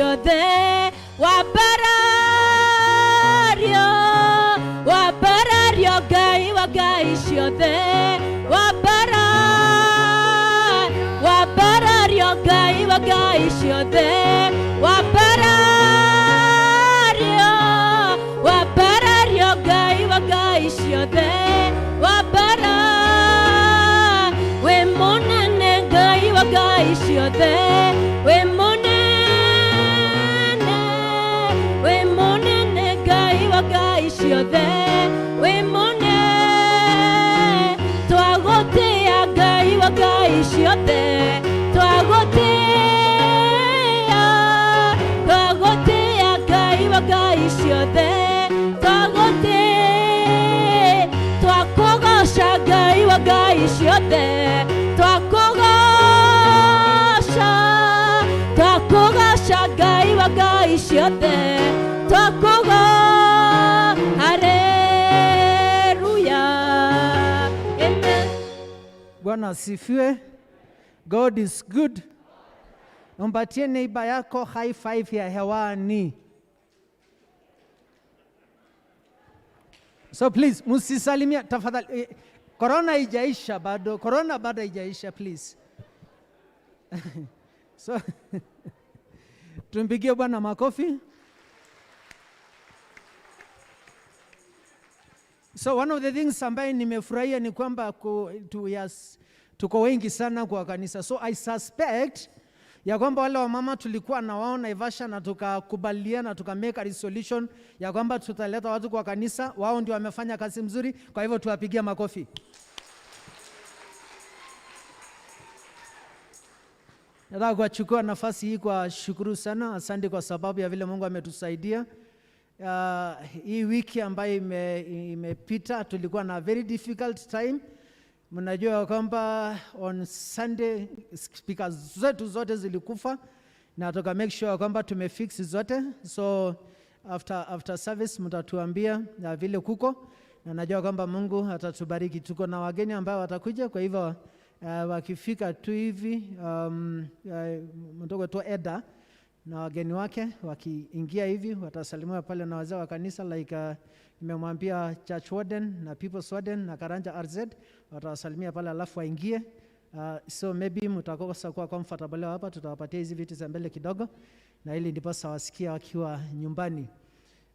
ciothe. Wambarario, wambarario Ngai wa ngai ciothe. Wambara, wambarario Ngai wa ngai ciothe. Wambarario, wambarario Ngai wa ngai ciothe. Wambara, wĩ mũnene Ngai wa ngai ciothe. Wĩ mũnene, wĩ mũnene Ngai wa ngai ciothe. Wĩ mũnene, twagũtĩĩa Ngai wa ngai ciothe. Twagũtĩĩa, twagũtĩĩa Ngai wa ngai ciothe. Twagũtĩĩa, twakũgoca Ngai wa ngai ciothe. Twakũgoca, twakũgoca Ngai wa ngai ciothe. Twakũgo, haleluya. Amen. Bwana asifiwe. God is good. Mpatie neighbor yako high five ya hewani. So please, msisalimia tafadhali. Corona haijaisha bado. Corona bado haijaisha, please. So tumpigie Bwana makofi. So one of the things ambaye nimefurahia ni kwamba tuko wengi sana kwa kanisa. So I suspect ya kwamba wale wamama tulikuwa na wao Naivasha na tukakubaliana, tuka make a resolution ya kwamba tutaleta watu kwa kanisa, wao ndio wamefanya kazi mzuri, kwa hivyo tuwapigie makofi. Nataka kuchukua nafasi hii kwa shukuru sana, asante kwa sababu ya vile Mungu ametusaidia. Hii wiki ambayo imepita tulikuwa na very difficult time. Mnajua kwamba on Sunday speakers zetu zote zilikufa na tuka make sure kwamba tumefix zote. So after service mtatuambia na vile kuko, na najua kwamba Mungu atatubariki. Tuko na wageni ambao watakuja, kwa hivyo wakifika tu hivi, mdogo tu Eda na wageni wake wakiingia hivi watasalimiwa pale na wazee wa kanisa, like nimemwambia church warden na people's warden na Karanja RZ watawasalimia pale alafu waingie. So maybe mtakosa kuwa comfortable leo hapa, tutawapatia hizi viti za mbele kidogo na ili ndiposa wasikia wakiwa nyumbani.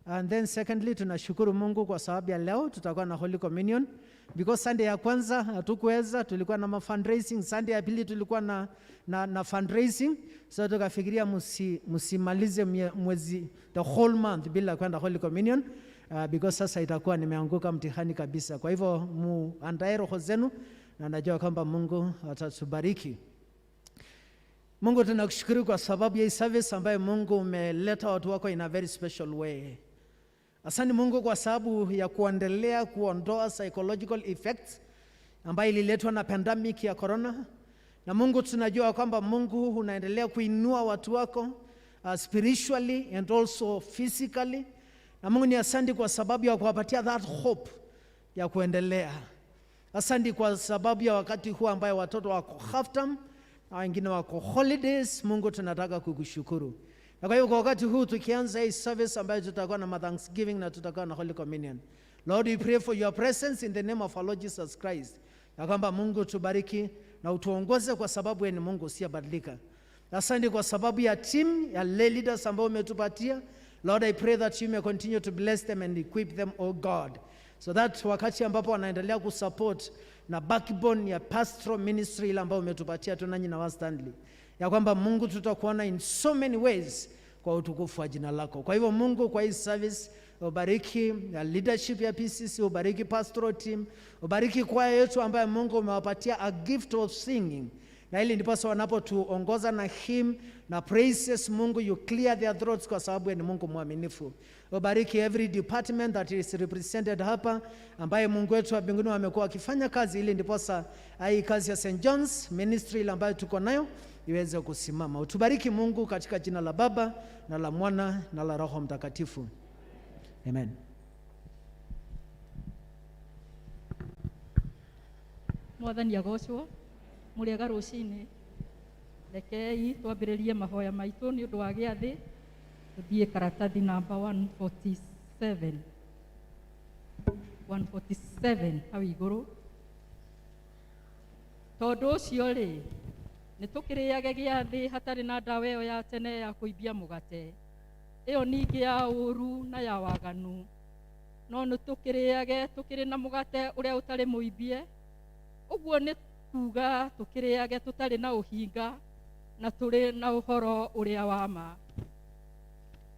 And then secondly, tunashukuru Mungu kwa sababu ya leo tutakuwa na Holy Communion, because Sunday ya kwanza hatukuweza, tulikuwa na fundraising. Sunday ya pili tulikuwa na fundraising, so tukafikiria msimalize mwezi, the whole month bila kwenda Holy Communion, because sasa itakuwa nimeanguka mtihani kabisa. Kwa hivyo muandae roho zenu na najua kwamba Mungu atatubariki. Mungu, tunakushukuru kwa sababu ya hii service ambayo Mungu umeleta watu wako in a very special way. Asante Mungu kwa sababu ya kuendelea kuondoa psychological effects ambayo ililetwa na pandemic ya corona. Na Mungu, tunajua kwamba Mungu unaendelea kuinua watu wako spiritually and also physically. Na Mungu ni asante kwa sababu ya kuwapatia that hope ya kuendelea. Asante kwa sababu ya wakati huu ambayo watoto wako half term na wengine wako holidays. Mungu, tunataka kukushukuru. Na kwa hiyo kwa wakati huu tukianza hii service ambayo tutakuwa na Thanksgiving na tutakuwa na Holy Communion, Lord, we pray for your presence in the name of our Lord Jesus Christ. Ya kwamba Mungu tubariki na utuongoze kwa sababu wewe ni Mungu usiyebadilika. Asante kwa sababu ya team ya lay leaders ambao umetupatia. Lord, I pray that you may continue to bless them and equip them, oh God. So that wakati ambapo wanaendelea kusupport na backbone ya pastoral ministry ile ambayo umetupatia tu nanyi na wa Stanley, ya kwamba Mungu tutakuona in so many ways kwa utukufu wa jina lako. Kwa hivyo Mungu, kwa hii service ubariki ya leadership ya PCC, ubariki pastoral team, ubariki kwaya yetu ambayo Mungu umewapatia a gift of singing. Na ili ndiposa wanapotuongoza na hymn na praises, Mungu, you clear their throats kwa sababu ni Mungu mwaminifu. Ubariki every department that is represented hapa, ambaye Mungu wetu wa mbinguni wamekuwa wakifanya kazi ili ndiposa hii kazi ya St. John's Ministry ile ambayo tuko nayo iweze kusimama. Utubariki Mungu katika jina la Baba na la Mwana na la Roho Mtakatifu. Amen. Mwathani agocwo, mũrĩega rũcinĩ. Rekei twambĩrĩrie mahoya maitũ nĩ ũndũ wa gĩathĩ. Tuthiĩ karatathi namba 147, 147 hau igũrũ. Tondũ ũcio rĩ, nĩ tũkĩrĩage gĩathĩ hatarĩ na ndawa ĩyo ya tene ya kũimbia mũgate, ĩyo ningĩ ya ũũru na ya waganu, no nĩ tũkĩrĩage tũkĩrĩ na mũgate ũrĩa ũtarĩ mũimbie. Ũguo nĩ kuga tũkĩrĩage tũtarĩ na ũhinga na tũrĩ na ũhoro ũrĩa wa ma.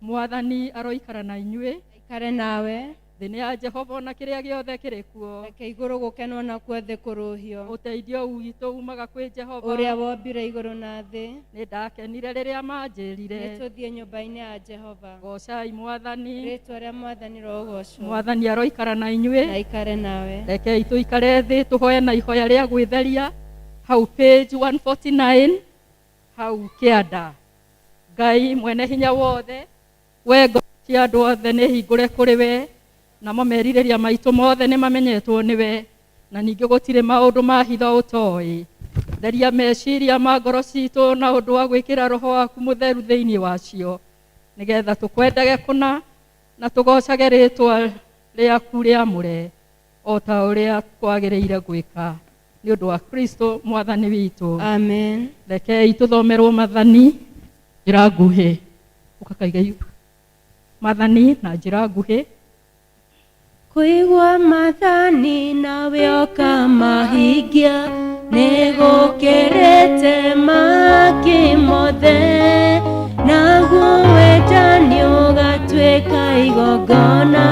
Mwathani aroikara na inyuĩ. Aikare nawe. Thĩ nĩ ya Jehova ona kĩrĩa gĩothe kĩrĩ kuo. Reke igũrũ gũkenwo nakuo thĩ kũrũhio. Ũteithio witũ umaga kwĩ Jehova, ũrĩa wombire igũrũ na thĩ. Nĩ ndakenire rĩrĩa manjĩrire, nĩ tũthiĩ nyũmba-inĩ ya Jehova. Goocai Mwathani. Rĩtwa rĩa Mwathani rogocwo. Mwathani aroikara na inyuĩ. Na aikare nawe. Rekei tũikare thĩ tũhoe na ihoya rĩa gwĩtheria hau page 149 hau kĩanda. Ngai mwene hinya wothe, we ngoro cia andũ othe nĩ hingũre kũrĩ we, namo merirĩria maitũ mothe nĩ mamenyetwo nĩwe, na ningĩ gũtirĩ maũndũ ma hitho ũtoĩ. Theria meciria ma ngoro citũ na ũndũ wa gwĩkĩra roho waku mũtheru thĩinĩ wacio, nĩgetha tũkwendage kũna na tũgocage rĩtwa rĩaku rĩamũre o ta ũrĩa kwagĩrĩire gwĩka, nĩ ũndũ wa Kristo Mwathani witũ. Amen. Rekei tũthomerwo mathani njĩra nguhĩ. Ũkakaiga mathani na njĩra nguhĩ. Kũigua mathani nawe ũkamahingia, nĩgũkĩrĩte maki mothe, naguo wendani ũgatuĩka igongona,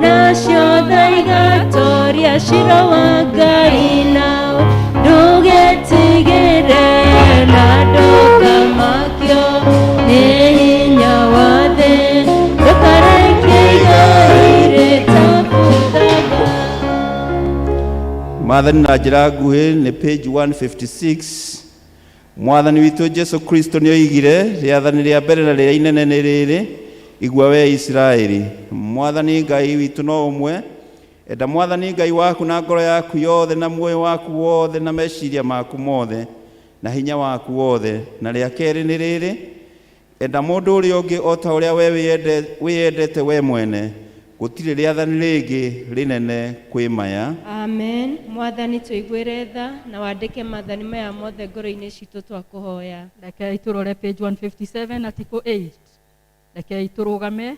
nacio tha igatoria cira wa Ngai, nao ndũgetigĩre na ndũkamakio nĩ hinya wa thĩ, ndũkareke igai rĩtabuthaga. Maathani na njĩra nguhĩ nĩ page 156. Mwathani witũ Jesu Kristo nĩ oigire, rĩathani rĩa mbere na rĩrĩa inene nĩ rĩrĩ, igua we Isiraeli, Mwathani Ngai witũ no ũmwe. Enda Mwathani Ngai waku na ngoro yaku yothe na muoyo waku wothe na meciria maku mothe na hinya waku wothe. Na rĩa kerĩ nĩ rĩrĩ, enda mũndũ ũrĩa ũngĩ o ta ũrĩa we wĩyendete we mwene. Gũtirĩ rĩathani rĩngĩ rĩnene kwĩ maya. Amen. Mwathani tũiguĩre tha na wandĩke maathani maya mothe ngoro-inĩ citũ twakũhoya. Rekei tũrore page 157 article 8. Rekei tũrũgame.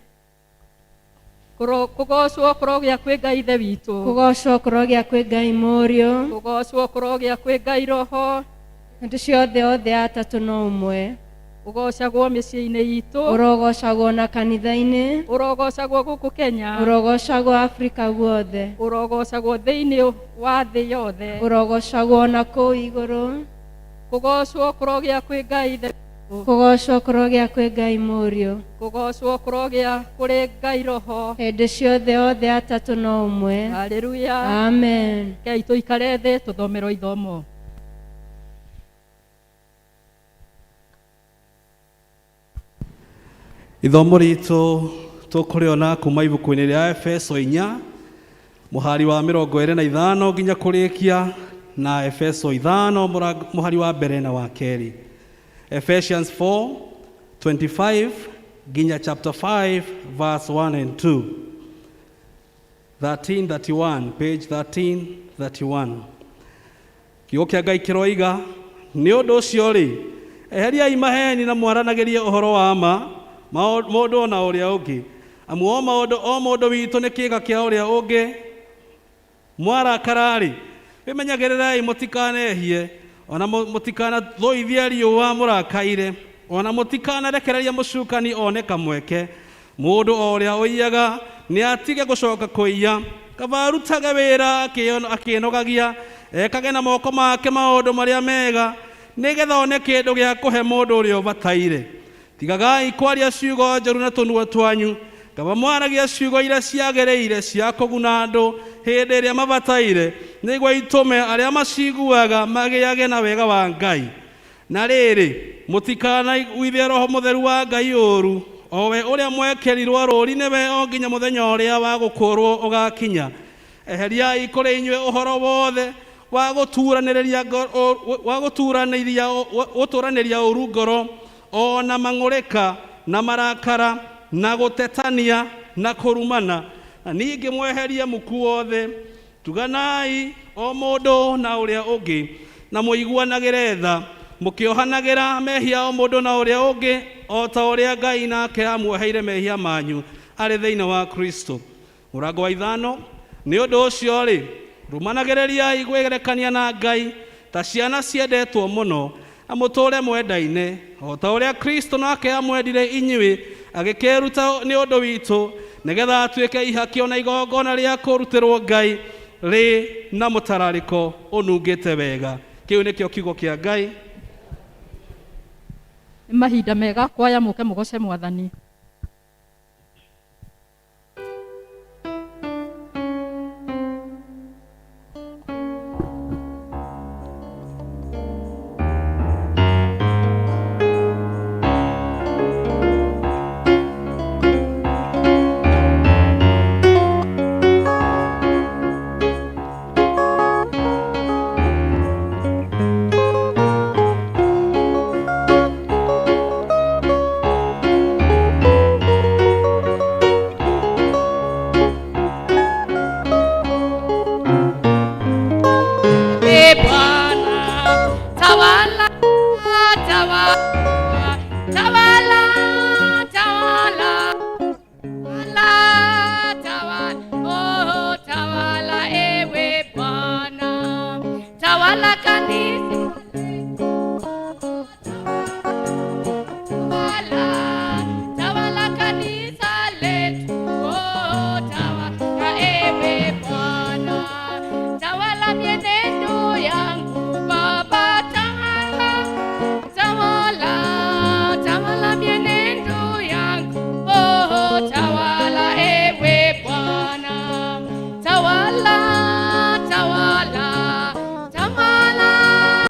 Kũgocwo kũrogĩa kwĩ Ngai Ithe witũ. Kũgocwo kũrogĩa kwĩ Ngai Mũriũ. Kũgocwo kũrogĩa kwĩ Ngai Roho. Andũ ciothe othe atatũ no ũmwe. Ũgocagwo mĩciĩ-inĩ itũ. Ũrogocagwo na kanitha-inĩ. Ũrogocagwo gũkũ Kenya. Ũrogocagwo Afrika guothe. Ũrogocagwo thĩinĩ wa thĩ yothe. Ũrogocagwo na kũu igũrũ. Kũgocwo kũrogĩa kwĩ Ngai Ithe witũ. Kũgocwo kũrogĩa kwĩ Ngai Mũriũ. Kũgocwo kũrogĩa kũrĩ Ngai Roho. Hĩndĩ ciothe othe atatũ no ũmwe. Haleluya. Amen. Rekei tũikare thĩ tũthomerwo ithomo. Ithomo ritũ tũkũrĩona kuma ibuku-inĩ rĩa Efeso 4 mũhari wa 25 nginya kũrĩkia, na Efeso 5 mũhari wa mbere na wa kerĩ. Ephesians 4:25 nginya chapter 5 verse 1 and 2. 1331, page 1331. Kiugo kĩa Ngai kĩroiga, nĩ ũndũ ũcio rĩ, eheriai maheni na mwaranagĩrie ũhoro wa ma mũndũ ona ũrĩa ũngĩ, amu o maũndũ o mũndũ witũ nĩ kĩĩga kĩa ũrĩa ũngĩ. Mwarakara-rĩ, wĩmenyagĩrĩrei mũtikanehie, ona mũtikanathũithie riũa mũrakaire, ona mũtikanarekererie mũcukani one kamweke. Mũndũ o ũrĩa ũiyaga nĩ atige gũcoka kũiya, kaba arutage wĩra akĩnogagia, ekage na moko make maũndũ marĩa mega, nĩgetha one kĩndũ gĩa kũhe mũndũ ũrĩa ũbataire. Tigagai kwaria ciugo njũru na tũnua twanyu, kaba mwaragia ciugo iria ciagĩrĩire cia kũguna andũ hĩndĩ ĩrĩa mabataire, nĩguo itũme arĩa maciguaga magĩage na wega wa Ngai. Na rĩrĩ, mũtikanaiguithie Roho Mũtheru wa Ngai ũũru, o we ũrĩa mwekĩrirwo rũũri nĩwe o nginya mũthenya ũrĩa wa gũkũũrwo ũgakinya. Eheriai kũrĩ inyuĩ ũhoro wothe wa gũturanĩria ũũru ngoro, o na mang'ũrĩka, Na marakara na gũtetania na kũrumana, na ningĩ mweherie muku wothe. Tuganai o mũndũ na ũrĩa ũngĩ, na mũiguanagĩre tha, mũkĩohanagĩra mehia o mũndũ na ũrĩa ũngĩ, o ta ũrĩa Ngai nake amuoheire mehia manyu arĩ thĩinĩ wa Kristo. Mũrango wa 5. Nĩ ũndũ ũcio rĩ, rũmanagĩrĩriai kwĩgerekania na Ngai ta ciana ciendetwo mũno, na mũtũũre mwendaine, o ta ũrĩa Kristo nake amwendire inyuĩ, agĩkĩĩruta nĩ ũndũ witũ, nĩgetha atuĩke ihakio na igongona rĩa kũrutĩrwo Ngai rĩ na mũtararĩko ũnungĩte wega. Kĩu nĩkĩo kiugo kĩa Ngai. Nĩ mahinda mega kwaya mũke mũgoce Mwathani. E Bwana, tawala, tawala, tawala, tawala, tawala, tawala, oh, tawala, ewe Bwana, tawala kanisa, tawala, tawala kanisa letu, oh, tawala, ewe Bwana, tawala mienendo yangu Baba, tawala, tawala, tawala mienendo yangu, oh, tawala, ewe Bwana, tawala, tawala, tawala,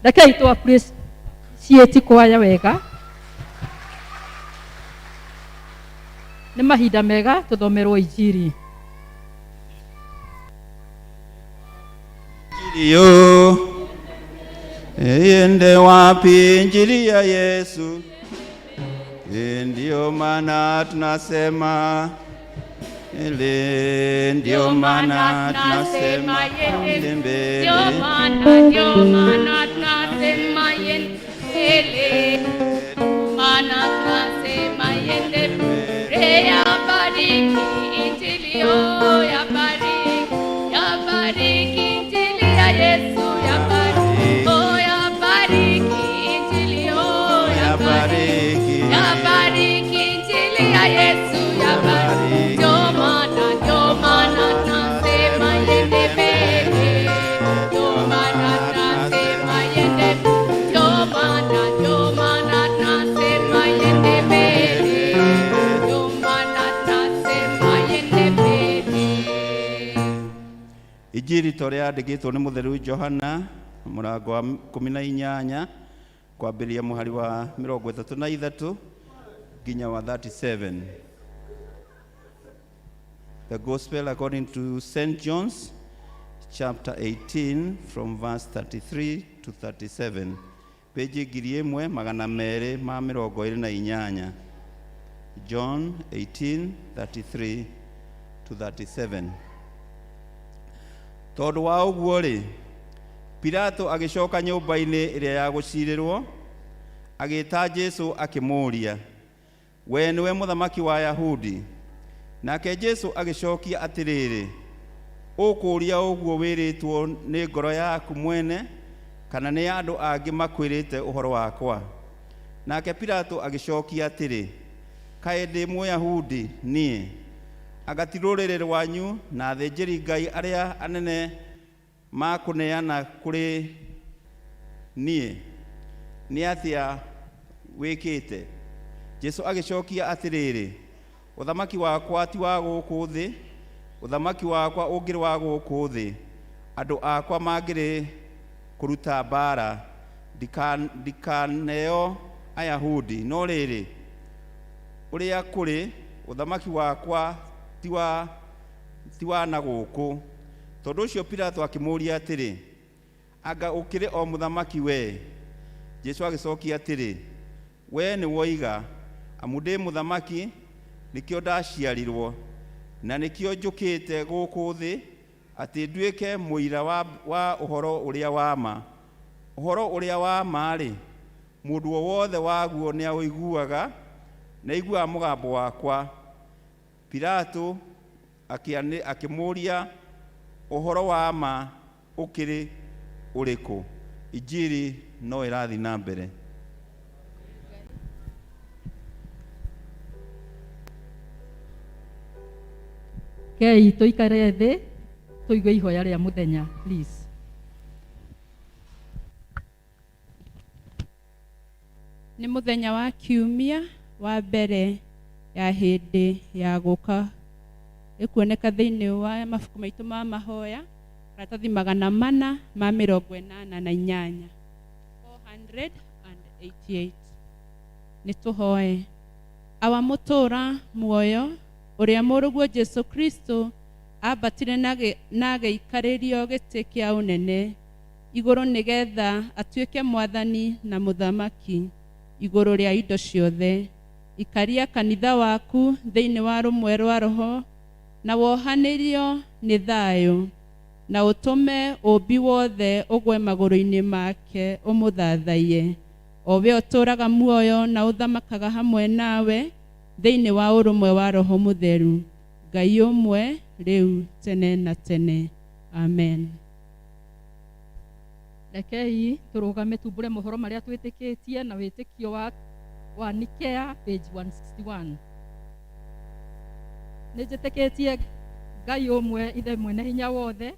Rekei tũ appreciate kwaya wega. Nĩ mahinda mega tũthomerwo injiri. Injili yo iende wapi? Injili ya Yesu. Ndio maana tunasema ile, ndio maana tunasema ile mbele. Ndio maana tunasema yende, maana tunasema yende mbele. Yabariki injili yo, yabariki, yabariki injili ya Yesu, yabariki, oh yabariki injili yo, yabariki, yabariki injili ya Yesu, yabariki. Ndio maana tunasema yende mbele, ndio maana tunasema yende, ndio maana tunasema yende mbele, ndio maana tunasema yende mbele. Injiri ta ũrĩa yandĩkĩtwo nĩ mũtheru Johana mũrango wa 18 kwambĩrĩria mũhari wa 33 nginya wa 37. The Gospel according to St. John's chapter 18 from verse 33 to 37. Page 1228. John 18:33 to 37. Tondũ wa ũguo rĩ, Pilato agĩcoka nyũmba-inĩ ĩrĩa ya gũcirĩrwo, agĩĩta Jesũ akĩmũũria, we nĩwe mũthamaki wa Ayahudi? Nake Jesũ agĩcokia atĩrĩrĩ, ũkũũria ũguo wĩrĩtwo nĩ ngoro yaku mwene, kana nĩ andũ angĩ makwĩrĩte ũhoro wakwa? Nake Pilato agĩcokia atĩrĩ, kaĩ ndĩ Mũyahudi niĩ? Anga ti rũrĩrĩ rwanyu na athĩnjĩri Ngai arĩa anene makũneana kũrĩ niĩ? Nĩ atĩa wĩkĩte? Jesũ agĩcokia atĩrĩrĩ, ũthamaki wakwa ti wa gũkũ thĩ, ũthamaki wakwa ũngĩrĩ wa gũkũ thĩ, andũ akwa mangĩrĩ kũruta mbaara, ndikaneo Ayahudi. No rĩrĩ, ũrĩa kũrĩ, ũthamaki wakwa ti wa na gũkũ. Tondũ ũcio Pilato akĩmũũria atĩrĩ, anga ũkĩrĩ o mũthamaki we? Jesũ agĩcokia atĩrĩ, we nĩ woiga, amu ndĩ mũthamaki, nĩkĩo ndaciarirwo, na nĩkĩo njũkĩte gũkũ thĩ, atĩ nduĩke mũira wa ũhoro ũrĩa wa ma. Ũhoro ũrĩa wa ma-rĩ, mũndũ o wothe waguo nĩaũiguaga, nĩaiguaga mũgambo wakwa. Pilato akĩmũũria, ũhoro wa ma ũkĩrĩ ũrĩkũ? Injiri no ĩrathiĩ na mbere. Kei tũikare thĩ tũigue ihoya rĩa mũthenya, please. Nĩ mũthenya wa kiumia wa mbere ya hĩndĩ ya gũka ĩkuoneka thĩinĩ wa mabuku maitũ ma mahoya maratathi 488, 488. Nĩ tũhoe. Awa mũtũũra muoyo ũrĩa mũrũguo Jesũ Kristo ambatire na agĩikarĩrio gĩtĩ kĩa ũnene igũrũ nĩgetha atuĩke mwathani na mũthamaki igũrũ rĩa indo ciothe. Ikaria kanitha waku thĩinĩ wa rũmwe rwa roho na wohanĩrio nĩ thayũ, na ũtũme ũũmbi wothe ũgwe magũrũ-inĩ make ũmũthathaiye, o we ũtũũraga muoyo na ũthamakaga hamwe nawe thĩinĩ wa ũrũmwe wa Roho Mũtheru, Ngai ũmwe rĩu tene na tene. Amen. Rekei tũrũgame tumbũre mohoro marĩa twĩtĩkĩtie na wĩtĩkio wa Nikea page 161. Nĩ njĩtĩkĩtie Ngai ũmwe Ithe mwene hinya wothe,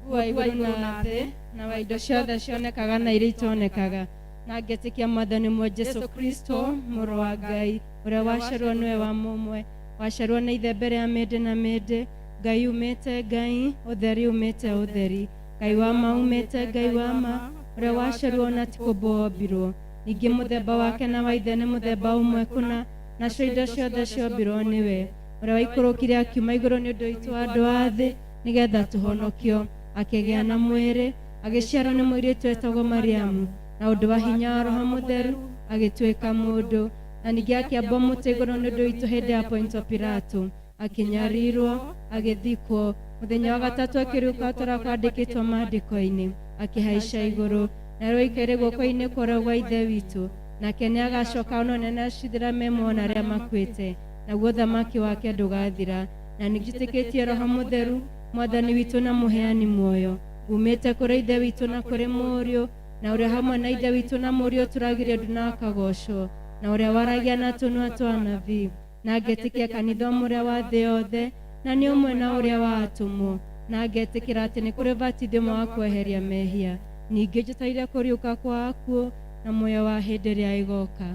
wa igũrũ na thĩ, na wa indo ciothe cionekaga na iria itonekaga, na ngetĩkia Mwathani ũmwe Jesũ Kristo, mũrũ wa Ngai, ũrĩa waciarirwo nĩwe wa mũmwe, waciarirwo nĩ Ithe mbere ya mĩndĩ na mĩndĩ, Ngai umĩte Ngai, ũtheri umĩte ũtheri, Ngai wa ma umĩte Ngai wa ma, Ũrĩa waciarirwo na ti kũũmbwo ombirwo, ningĩ mũthemba wake na wa Ithe nĩ mũthemba ũmwe kũna, nacio indo ciothe ciombirwo nĩwe. Ũrĩa waikũrũkire akiuma igũrũ nĩ ũndũ witũ andũ a thĩ, nĩgetha tũhonokio, akĩgĩa na mwĩrĩ, agĩciarwo nĩ mũirĩtu wetagwo Mariamu, na ũndũ wa hinya wa Roho Mũtheru agĩtuĩka mũndũ, na ningĩ akĩambwo mũtĩ igũrũ nĩ ũndũ witũ hĩndĩ ya Pontio Pilato, akĩnyarirwo, agĩthikwo, mũthenya wa gatatũ akĩriũka o ta ũrĩa kwandĩkĩtwo maandĩko-inĩ, akĩhaica igũrũ, na rĩu aikaire guoko-inĩ kwa ũrĩo gwa Ithe witũ, nake nĩagacoka onone na acirithĩra me muoyo na arĩa makuĩte, naguo ũthamaki wake ndũgathira. Na nĩnjĩtĩkĩtie Roho Mũtheru, Mwathani witũ na mũheani muoyo, umĩte kũrĩ Ithe witũ na kũrĩ Mũriũ, na ũrĩa hamwe na Ithe witũ na Mũriũ tũragĩrio ndu na akagocwo, na ũrĩa waragia na tũnua twa anabii, na ngetĩkia kanitha ũmwe ũrĩa wa thĩ yothe, na nĩ ũmwe na ũrĩa wa atũmwo, na ngetĩkĩra atĩ nĩ kũrĩ ũbatithio ũmwe wa kweheria mehia, ningĩ njetereire kũriũka kwa akuũ na muoyo wa hĩndĩ ĩrĩa ĩgoka.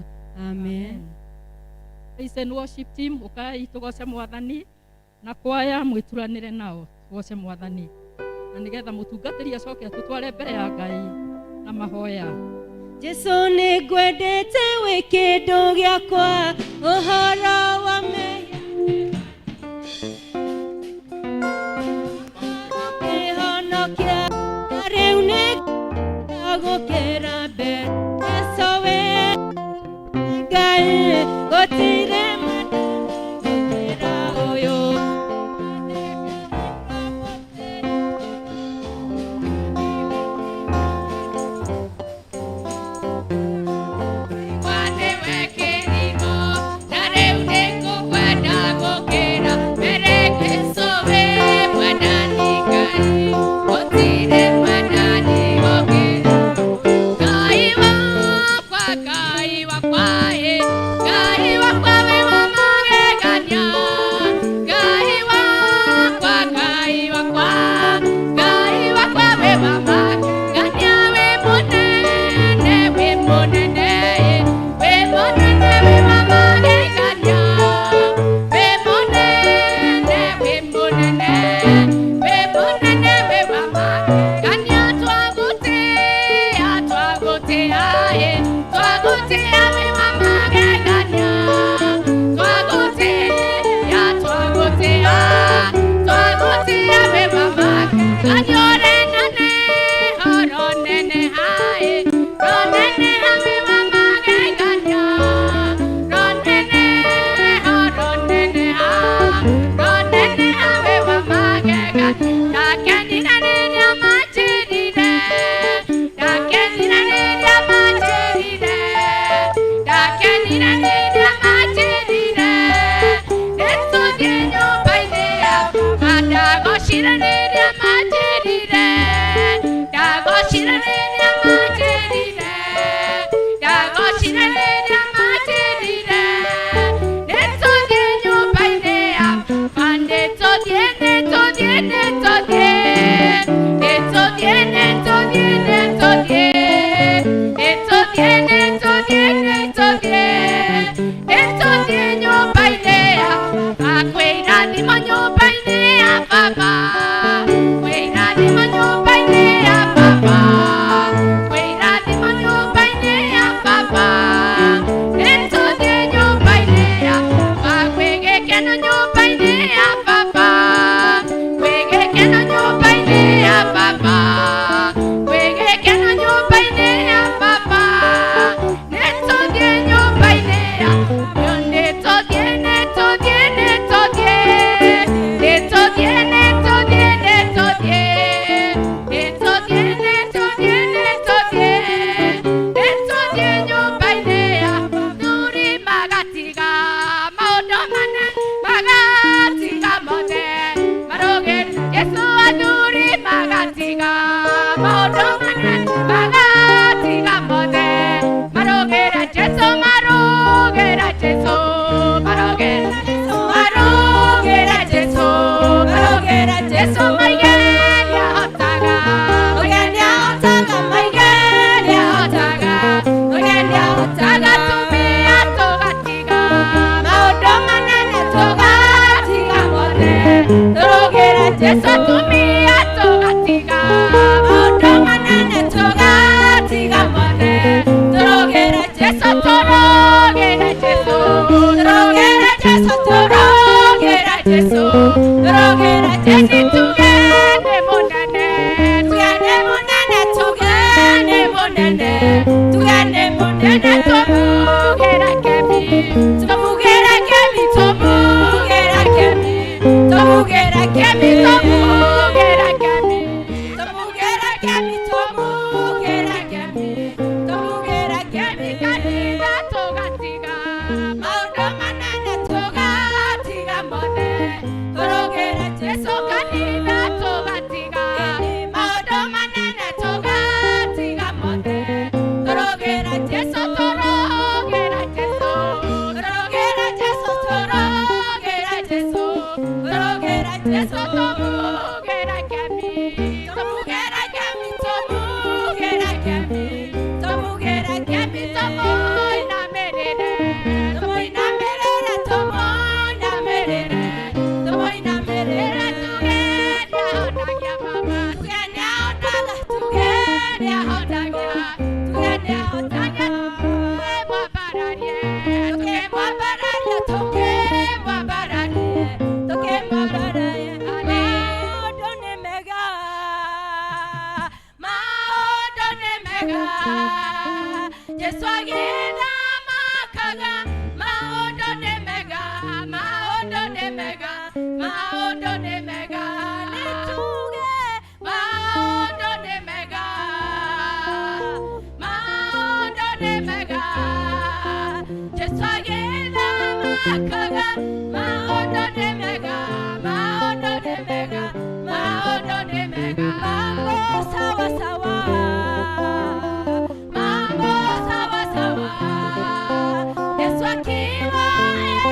Amen. Praise and worship team, ũkai tũgoce Mwathani na kwaya mwĩturanĩre nao tũgoce Mwathani, na nĩgetha mũtungatĩri acoke atũtware mbere ya Ngai na mahoya. Jesu nĩ ngwendete wĩ kĩndũ gĩakwa, ũhoro wa mehia kĩhonokia, na rĩu nĩ gũkĩra mbere. Jesu wĩ Ngai, gũtirĩ mũndũ ũyũ. Watĩ we kĩrimũ, na rĩu nĩ mega. Jesu agĩthamakaga, maũndũ nĩ mega, maũndũ nĩ mega, maũndũ nĩ mega. Nĩ tuge maũndũ nĩ mega, maũndũ nĩ mega. Jesu agĩthamakaga, maũndũ nĩ mega, maũndũ nĩ mega, maũndũ nĩ mega. Mambo sawa sawa, mambo sawa sawa. Yesu akiwa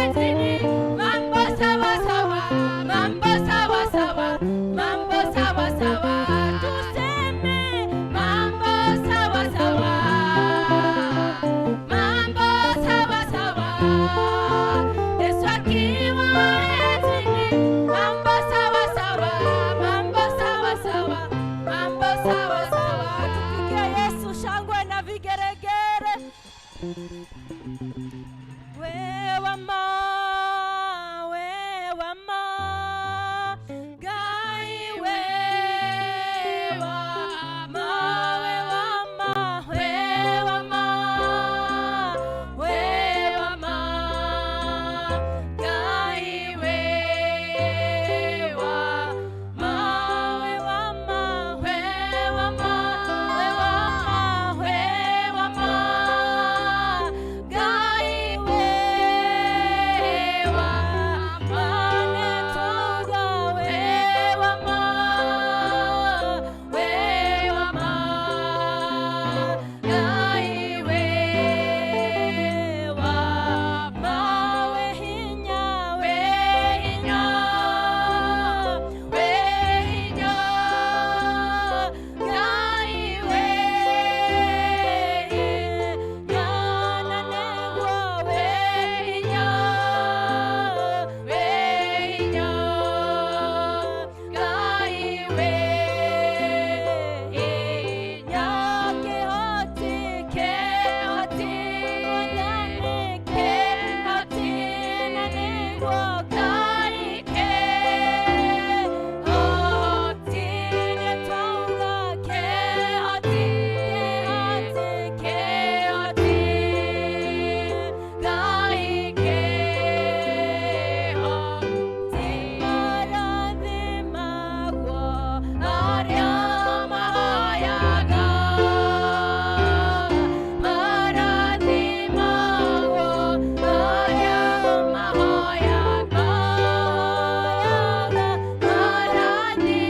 enzini, mambo sawa sawa, mambo sawa sawa, mambo sawa sawa. Tuseme mambo sawa sawa, mambo sawa sawa. Yesu akiwa enzini, mambo sawa sawa, mambo sawa sawa, mambo sawa sawa. Tupigie Yesu shangwe na vigeregere. Wewe ma, wewe ma, Ngai wewe ma, wewe ma, wewe ma, wewe ma, Ngai wewe ma, wewe ma, wewe ma, wewe ma, wewe ma, Ngai wewe ma, netoga wewe ma, wewe ma, Ngai wewe ma, we hinya, we hinya, we hinya, Ngai we hinya, na negwo we hinya, we hinya, Ngai we hinya, kĩhoti, kĩhoti, Mwathani kĩhoti, na nĩguo Ngai kĩhoti, nĩtwauga kĩhoti, kĩhoti, kĩhoti, Ngai kĩhoti, marathimagwo arĩa mahoyaga, marathimagwo arĩa mahoyaga,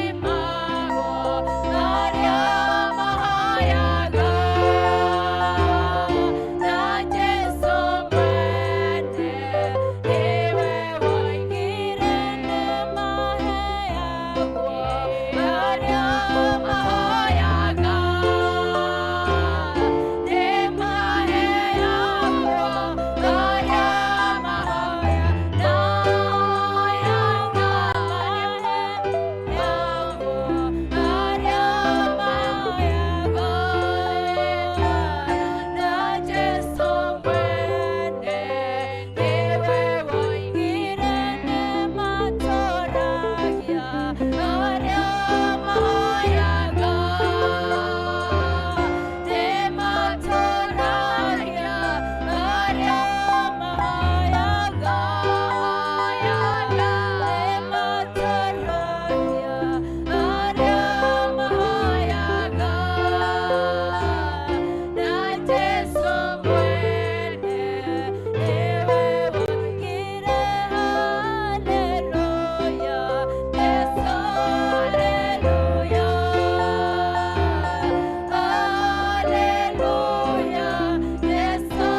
marathimagwo arĩa mahoyaga, na Jesu mwene nĩwe woigire nĩmaheagwo arĩa mahoyaga, nĩmaheagwo arĩa mahoyaga, nĩmaheagwo arĩa mahoyaga, na Jesu mwene nĩwe woigire nĩmatũũragia arĩa mahoyaga, nĩmatũũragia arĩa mahoyaga, nĩmatũũragia arĩa mahoyaga, na Jesu mwene nĩwe woigire haleluya, Jesu haleluya, haleluya, Jesu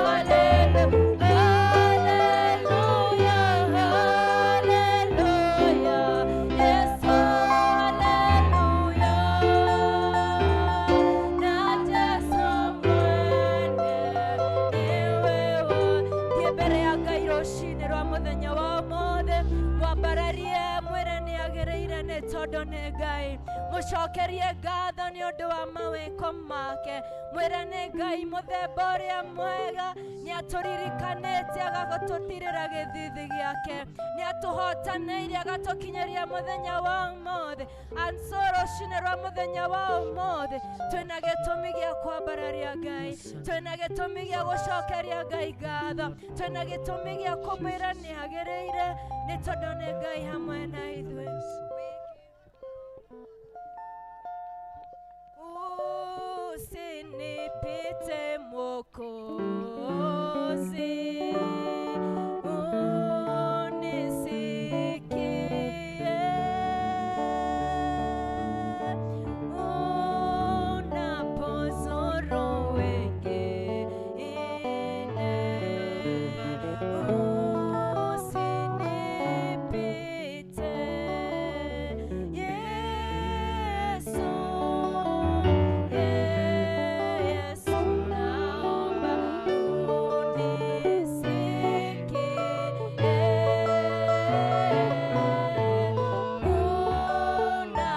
haleluya, haleluya, Jesu haleluya, na Jesu mwene nĩwe Thiĩ mbere ya Ngai rũcinĩ rwa mũthenya wa ũmũthĩ, mwambararie mwĩre nĩ agĩrĩire nĩ tondũ nĩ Ngai. Mũcokerie ngatho nĩ ũndũ wa mawĩko make. Mwĩre nĩ Ngai mũthemba ũrĩa mwega, nĩ atũririkanĩte agatũtirĩra gĩthithi gĩake, nĩ atũhotanĩire agatũkinyĩria mũthenya wa ũmũthĩ. And so rũcinĩ rwa mũthenya wa ũmũthĩ twĩna gĩtũmi gĩa kwambararia Ngai, twĩna gĩtũmi gĩa gũcokeria Ngai ngatho, twĩna gĩtũmi gĩa kũmwĩra nĩ agĩrĩire, nĩ tondũ nĩ Ngai hamwe na ithuĩ. Usinipite Mwokozi, unisikie unapozuru wengine, usinipite Yesu, Yesu, naomba unisikie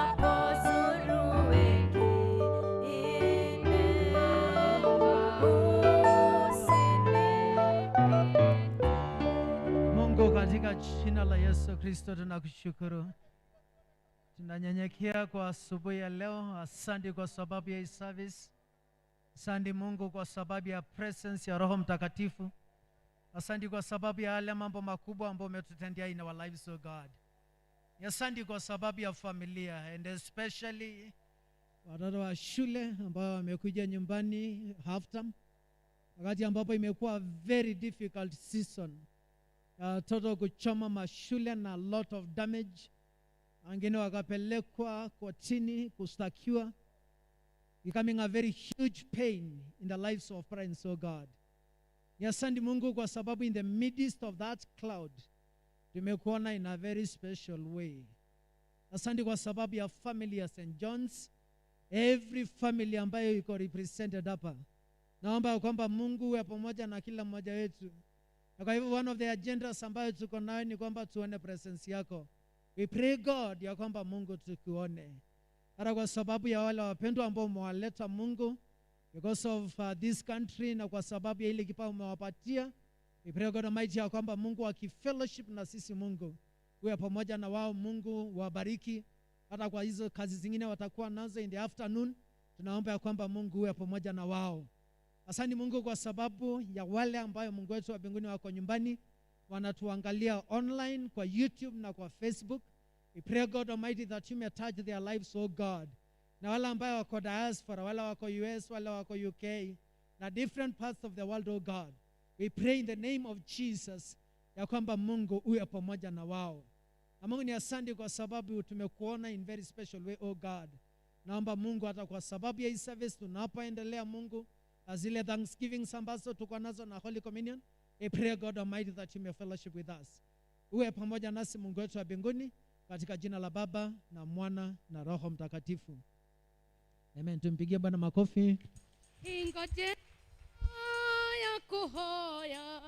unapozuru wengine, usinipite. Mungu, katika jina la Yesu Kristo tunakushukuru. Tunanyenyekea kwa asubuhi ya leo. Asante kwa sababu ya hii service. Asante Mungu kwa sababu ya presence ya Roho Mtakatifu. Asante kwa sababu ya yale mambo makubwa ambayo umetutendea in our lives, oh God. Asante kwa sababu ya familia and especially watoto wa shule ambao wamekuja nyumbani half term, wakati ambapo imekuwa very difficult season, watoto kuchoma mashule na lot of damage, wengine wakapelekwa kotini kushtakiwa, becoming a very huge pain in the lives of parents, oh God. Ni asante Mungu kwa sababu in the midst of that cloud tumekuona in a very special way. Asante kwa sababu ya family ya St. John's, every family ambayo iko represented hapa. Naomba ya kwamba Mungu uwe pamoja na kila mmoja wetu. Na kwa hivyo one of the agendas ambayo tuko nayo ni kwamba tuone presence yako. We pray God ya kwamba Mungu tukuone. Hata kwa sababu ya wale wapendwa ambao umewaleta Mungu because of this country, na kwa sababu ya ile kipawa umewapatia. We pray God Almighty ya kwamba Mungu akifellowship na sisi, Mungu uwe pamoja na wao, Mungu wabariki hata kwa hizo kazi zingine watakuwa nazo in the afternoon. Tunaomba ya kwamba Mungu uwe pamoja na wao. Asante Mungu kwa sababu ya wale ambayo Mungu wetu wa mbinguni wako nyumbani wanatuangalia online kwa YouTube na kwa Facebook. We pray God Almighty that you may touch their lives, oh God. Na wale ambayo wako diaspora, wale wako US, wale wako UK na different parts of the world, oh God. We pray in the name of Jesus ya kwamba Mungu uwe pamoja na wao. Na Mungu ni asante kwa sababu tumekuona in very special way, oh God. Naomba Mungu hata kwa sababu ya hii service tunapoendelea Mungu, na zile thanksgivings ambazo tuko nazo na Holy Communion, we pray God Almighty that you may fellowship with us. Uwe pamoja nasi Mungu wetu wa mbinguni, katika jina la Baba na Mwana na Roho Mtakatifu. Amen. Tumpigie Bwana makofi. Hingo njega ya kũhoya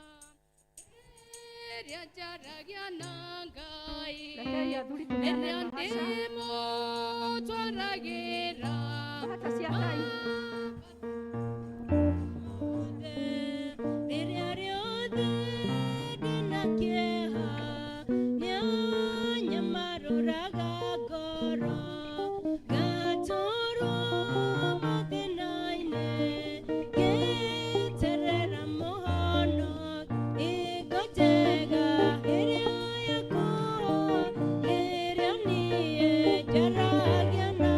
ĩrĩa njaragia na Ngai, Rekei athuri tũneane ĩrĩa bahasha. ndĩmũtwaragĩra Bahasha cia Ngai. Rĩrĩa rĩothe ndĩna kĩeha, nĩanyamarũraga ngoro, ngatũrwo mathĩna-inĩ, ngĩeterera mũhono. Hingo njega ĩrĩa ya kũhoya, ĩrĩa niĩ njaragia na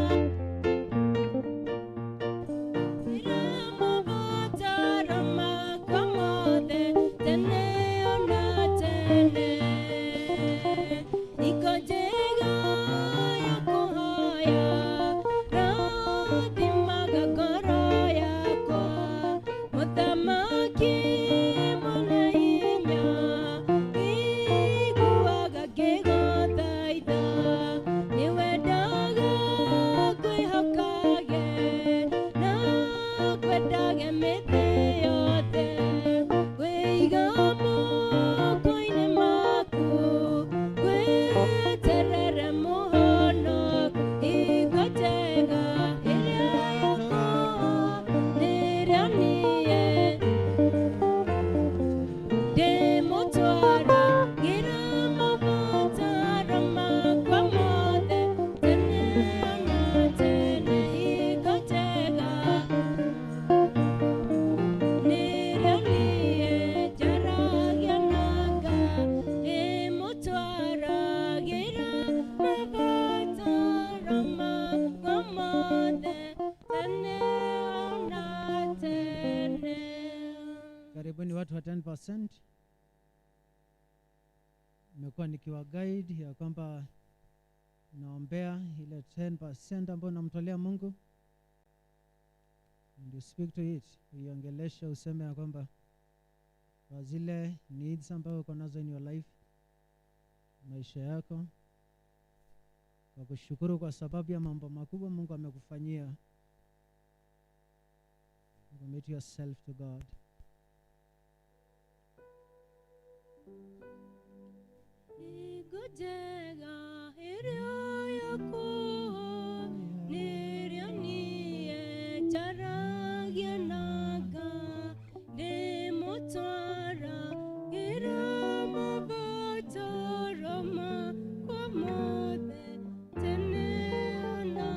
Watu wa 10%, nimekuwa nikiwa guide ya kwamba naombea ile 10% ambayo namtolea Mungu. And you speak to it, uiongeleshe, useme ya kwamba kwa zile needs ambayo uko nazo in your life, maisha yako, kwa kushukuru kwa sababu ya mambo makubwa Mungu amekufanyia. Commit yourself to God. Ngojega irio yaku nĩrĩo niĩ njaragia naga ndĩmũtwaragĩra mabataro makwa mothe tene ona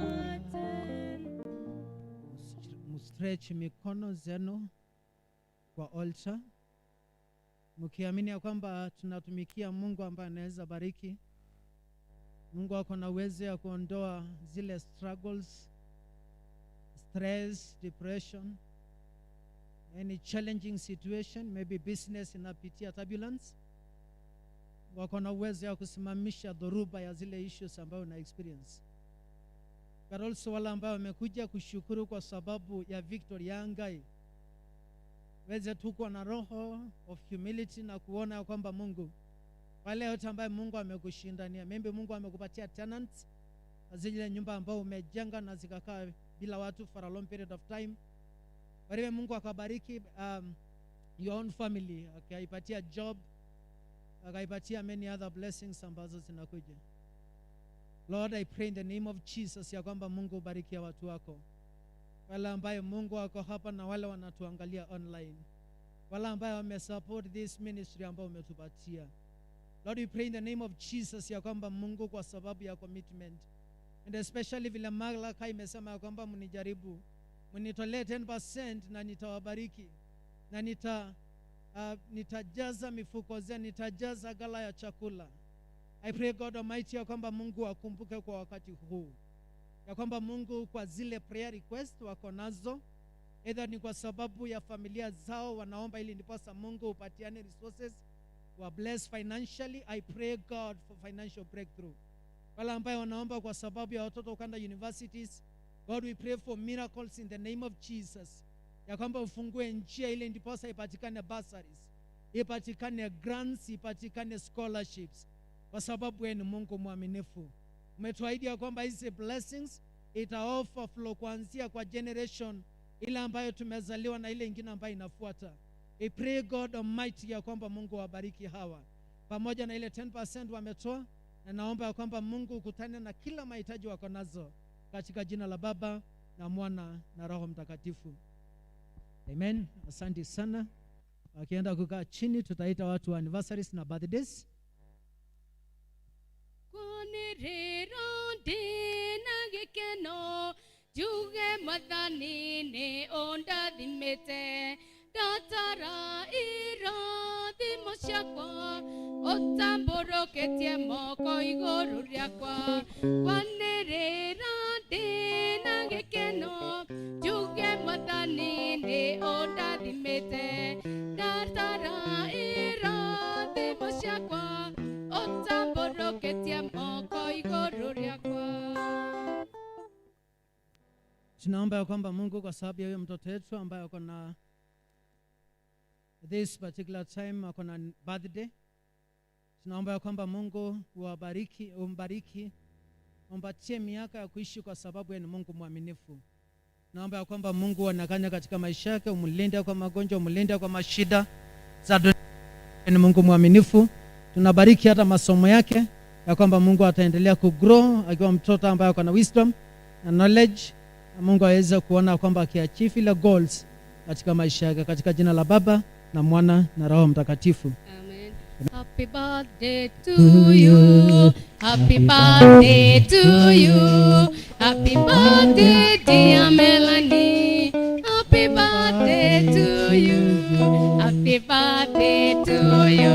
tene. Mstretch mikono zenu kwa altar, mkiamini ya kwamba tunatumikia Mungu ambaye anaweza bariki. Mungu ako na uwezo ya kuondoa zile struggles, stress, depression, any challenging situation, maybe business inapitia turbulence. Mungu ako na uwezo ya kusimamisha dhoruba ya zile issues ambayo una experience. But also wale ambao wamekuja kushukuru kwa sababu ya victory ya Ngai, weze tu kuwa na roho of humility na kuona ya kwamba Mungu, wale yote ambaye Mungu amekushindania, maybe Mungu amekupatia tenants zile nyumba ambao umejenga na zikakaa bila watu for a long period of time. Wale Mungu akabariki your own family, akaipatia job, akaipatia many other blessings ambazo zinakuja. Lord, I pray in the name of Jesus ya kwamba Mungu ubariki watu wako, wale ambayo Mungu wako hapa na wale wanatuangalia online, wale ambayo wamesupport this ministry ambayo umetupatia. Lord, we pray in the name of Jesus ya kwamba Mungu, kwa sababu ya commitment, and especially vile Malaki imesema ya kwamba mnijaribu, mnitolee 10% na nitawabariki na nitajaza mifuko zenu, nitajaza ghala ya chakula. I pray God Almighty ya kwamba Mungu akumbuke kwa wakati huu ya kwamba Mungu, kwa zile prayer request wako nazo, either ni kwa sababu ya familia zao wanaomba ili ndiposa Mungu upatiane resources, wa bless financially. I pray God for financial breakthrough. Wale ambayo wanaomba kwa sababu ya watoto kwenda universities, God, we pray for miracles in the name of Jesus, ya kwamba ufungue njia ili ndiposa ipatikane bursaries, ipatikane grants, ipatikane scholarships, kwa sababu wewe ni Mungu mwaminifu. Umetuahidi ya kwamba hizi blessings ita overflow kuanzia kwa generation ile ambayo tumezaliwa na ile ingine ambayo inafuata. We pray God Almighty ya kwamba Mungu wabariki hawa pamoja na ile 10% wametoa, na naomba ya kwamba Mungu ukutane na kila mahitaji wako nazo, katika jina la Baba na Mwana na Roho Mtakatifu. Amen. Asante sana. Wakienda kukaa chini, tutaita watu wa anniversaries na birthdays. Kwanĩrĩra ndĩna gĩkeno njuge Mwathani nĩ ũndathimĩte, ndatara irathimo ciakwa ũtambũrũkĩtie moko igũrũ rĩakwa. Kwanĩrĩra ndĩna gĩkeno njuge Mwathani nĩ ũndathimĩte, ndatara irathimo ciakwa ũtambũrũkĩtie moko igũrũ rĩakwa. Tunaomba ya kwamba Mungu, kwa sababu ya huyo mtoto wetu ambaye ako na this particular time ako na birthday, tunaomba ya kwamba Mungu uwabariki, umbariki, umpatie miaka ya kuishi, kwa sababu yeye ni Mungu mwaminifu. Naomba ya kwamba Mungu aonekane katika maisha yake, umlinde kwa magonjwa, umlinde kwa mashida za dunia. Ni Mungu mwaminifu. Tunabariki hata masomo yake, ya kwamba Mungu ataendelea kugrow akiwa mtoto ambaye ako na wisdom na knowledge, na Mungu aweze kuona kwamba akiachieve ile goals katika maisha yake, katika jina la Baba na Mwana na Roho Mtakatifu. Amen. Happy birthday to you. Happy birthday to you. Happy birthday, dear Melanie. Happy birthday to you. Happy birthday to you.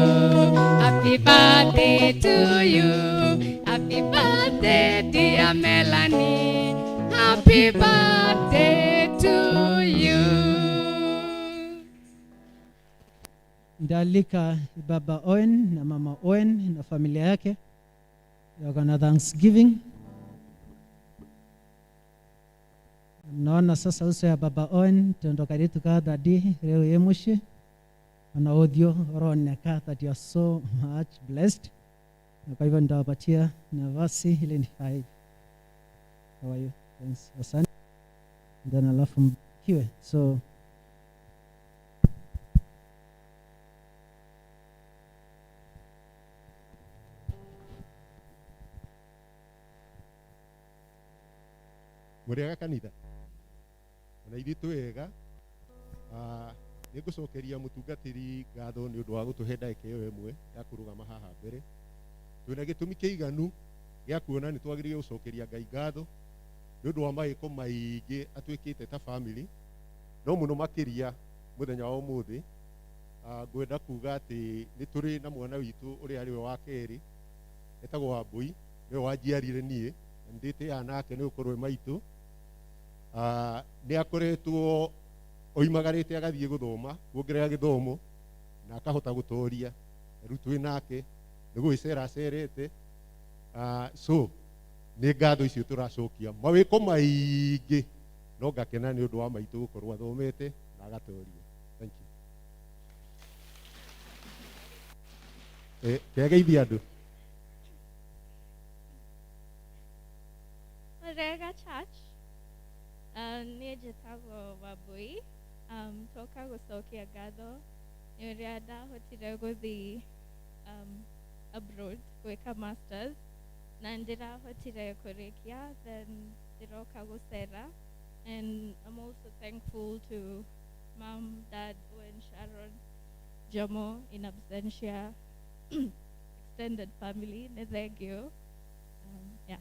Happy birthday to you. Happy birthday, dear Melanie. Happy birthday to you. Ndaalika Baba Owen na Mama Owen na familia yake wako na Thanksgiving. Naona sasa uso ya Baba Owen tondo karitu ka dadi reo yemushi ana audio roneka that you are so much blessed. Na kwa hivyo nitawapatia nafasi ile ni hi. How are you? Thanks. Asante. Then alafu mkiwe. So Mũrĩega kanitha ona ithuĩ twĩ ega. Nĩ ngũcokeria mũtungatĩri ngatho nĩ ũndũ wa gũtũhe ndagĩka ĩyo ĩmwe ya kũrũgama haha mbere. Twĩna gĩtũmi kĩiganu gĩa kuona nĩ twagĩrĩire gũcokeria Ngai ngatho nĩ ũndũ wa mawĩko maingĩ atwĩkĩte ta family, no mũno makĩria mũthenya wa ũmũthĩ. Ngwenda kuga atĩ nĩ tũrĩ na mwana witũ ũrĩa arĩ we wa kerĩ, etagwo Wambũi, nĩwe wanjiarire niĩ na nĩ ndĩtĩaga nake nĩ gũkorwo e maitũ. Nĩ akoretwo oimagarĩte agathiĩ gũthoma, kuongerera gĩthomo na akahota gũtoria. Rĩu twĩ nake nĩ gũgĩcera acerete. So nĩ ngatho icio tũracokia mawĩko maingĩ, no ngakena nĩ ũndũ wa maitũ gũkorwo athomete na agatoria. Thank you. Kĩageithia andũ. Rega Church. Niĩ njĩtagwo Wambui. Toka gũcokia ngatho nĩ ũrĩa ndahotire gũthiĩ abroad gwĩka masters na ndĩrahotire kũrĩkia, then ndĩroka gũcera, and I'm also thankful to Mom, Dad, Owen, Sharon, Jomo in absentia, extended family, nĩ thank you. Yeah.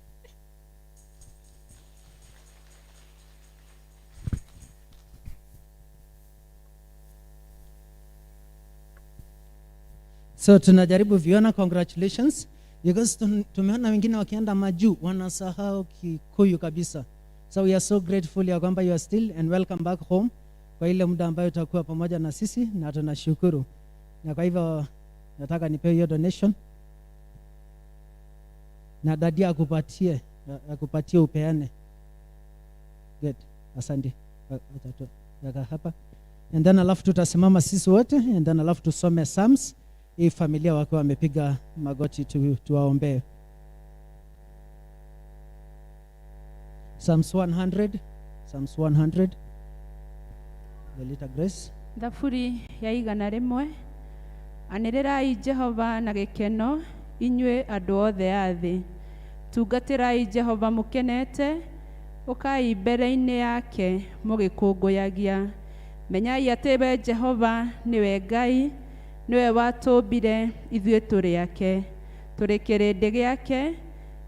So tunajaribu Viona, congratulations, because tumeona wengine wakienda majuu wanasahau Kikuyu kabisa. So we are so grateful ya kwamba you are still and welcome back home kwa ile muda ambayo utakuwa pamoja na sisi, na tunashukuru. Na kwa hivyo nataka nipewe hiyo donation na dadi akupatie upeane. Good. Asante. Acha tu weka hapa. And then alafu tutasimama sisi wote, and then alafu tusome Psalms. Hii familia wakiwa wamepiga magoti tuwaombee. Psalms 100, Psalms 100. Lolita Grace. Thaburi ya 100. Anĩrĩrai Jehova na gĩkeno, inyuĩ andũ othe a thĩ. Tungatĩrai Jehova mũkenete, ũkai mbere-inĩ yake mũgĩkũngũyagia. Menyai atĩ we Jehova nĩwe Ngai, nĩwe watũmbire ithuĩ tũrĩ ake, tũrĩ kĩrĩndĩ gĩake,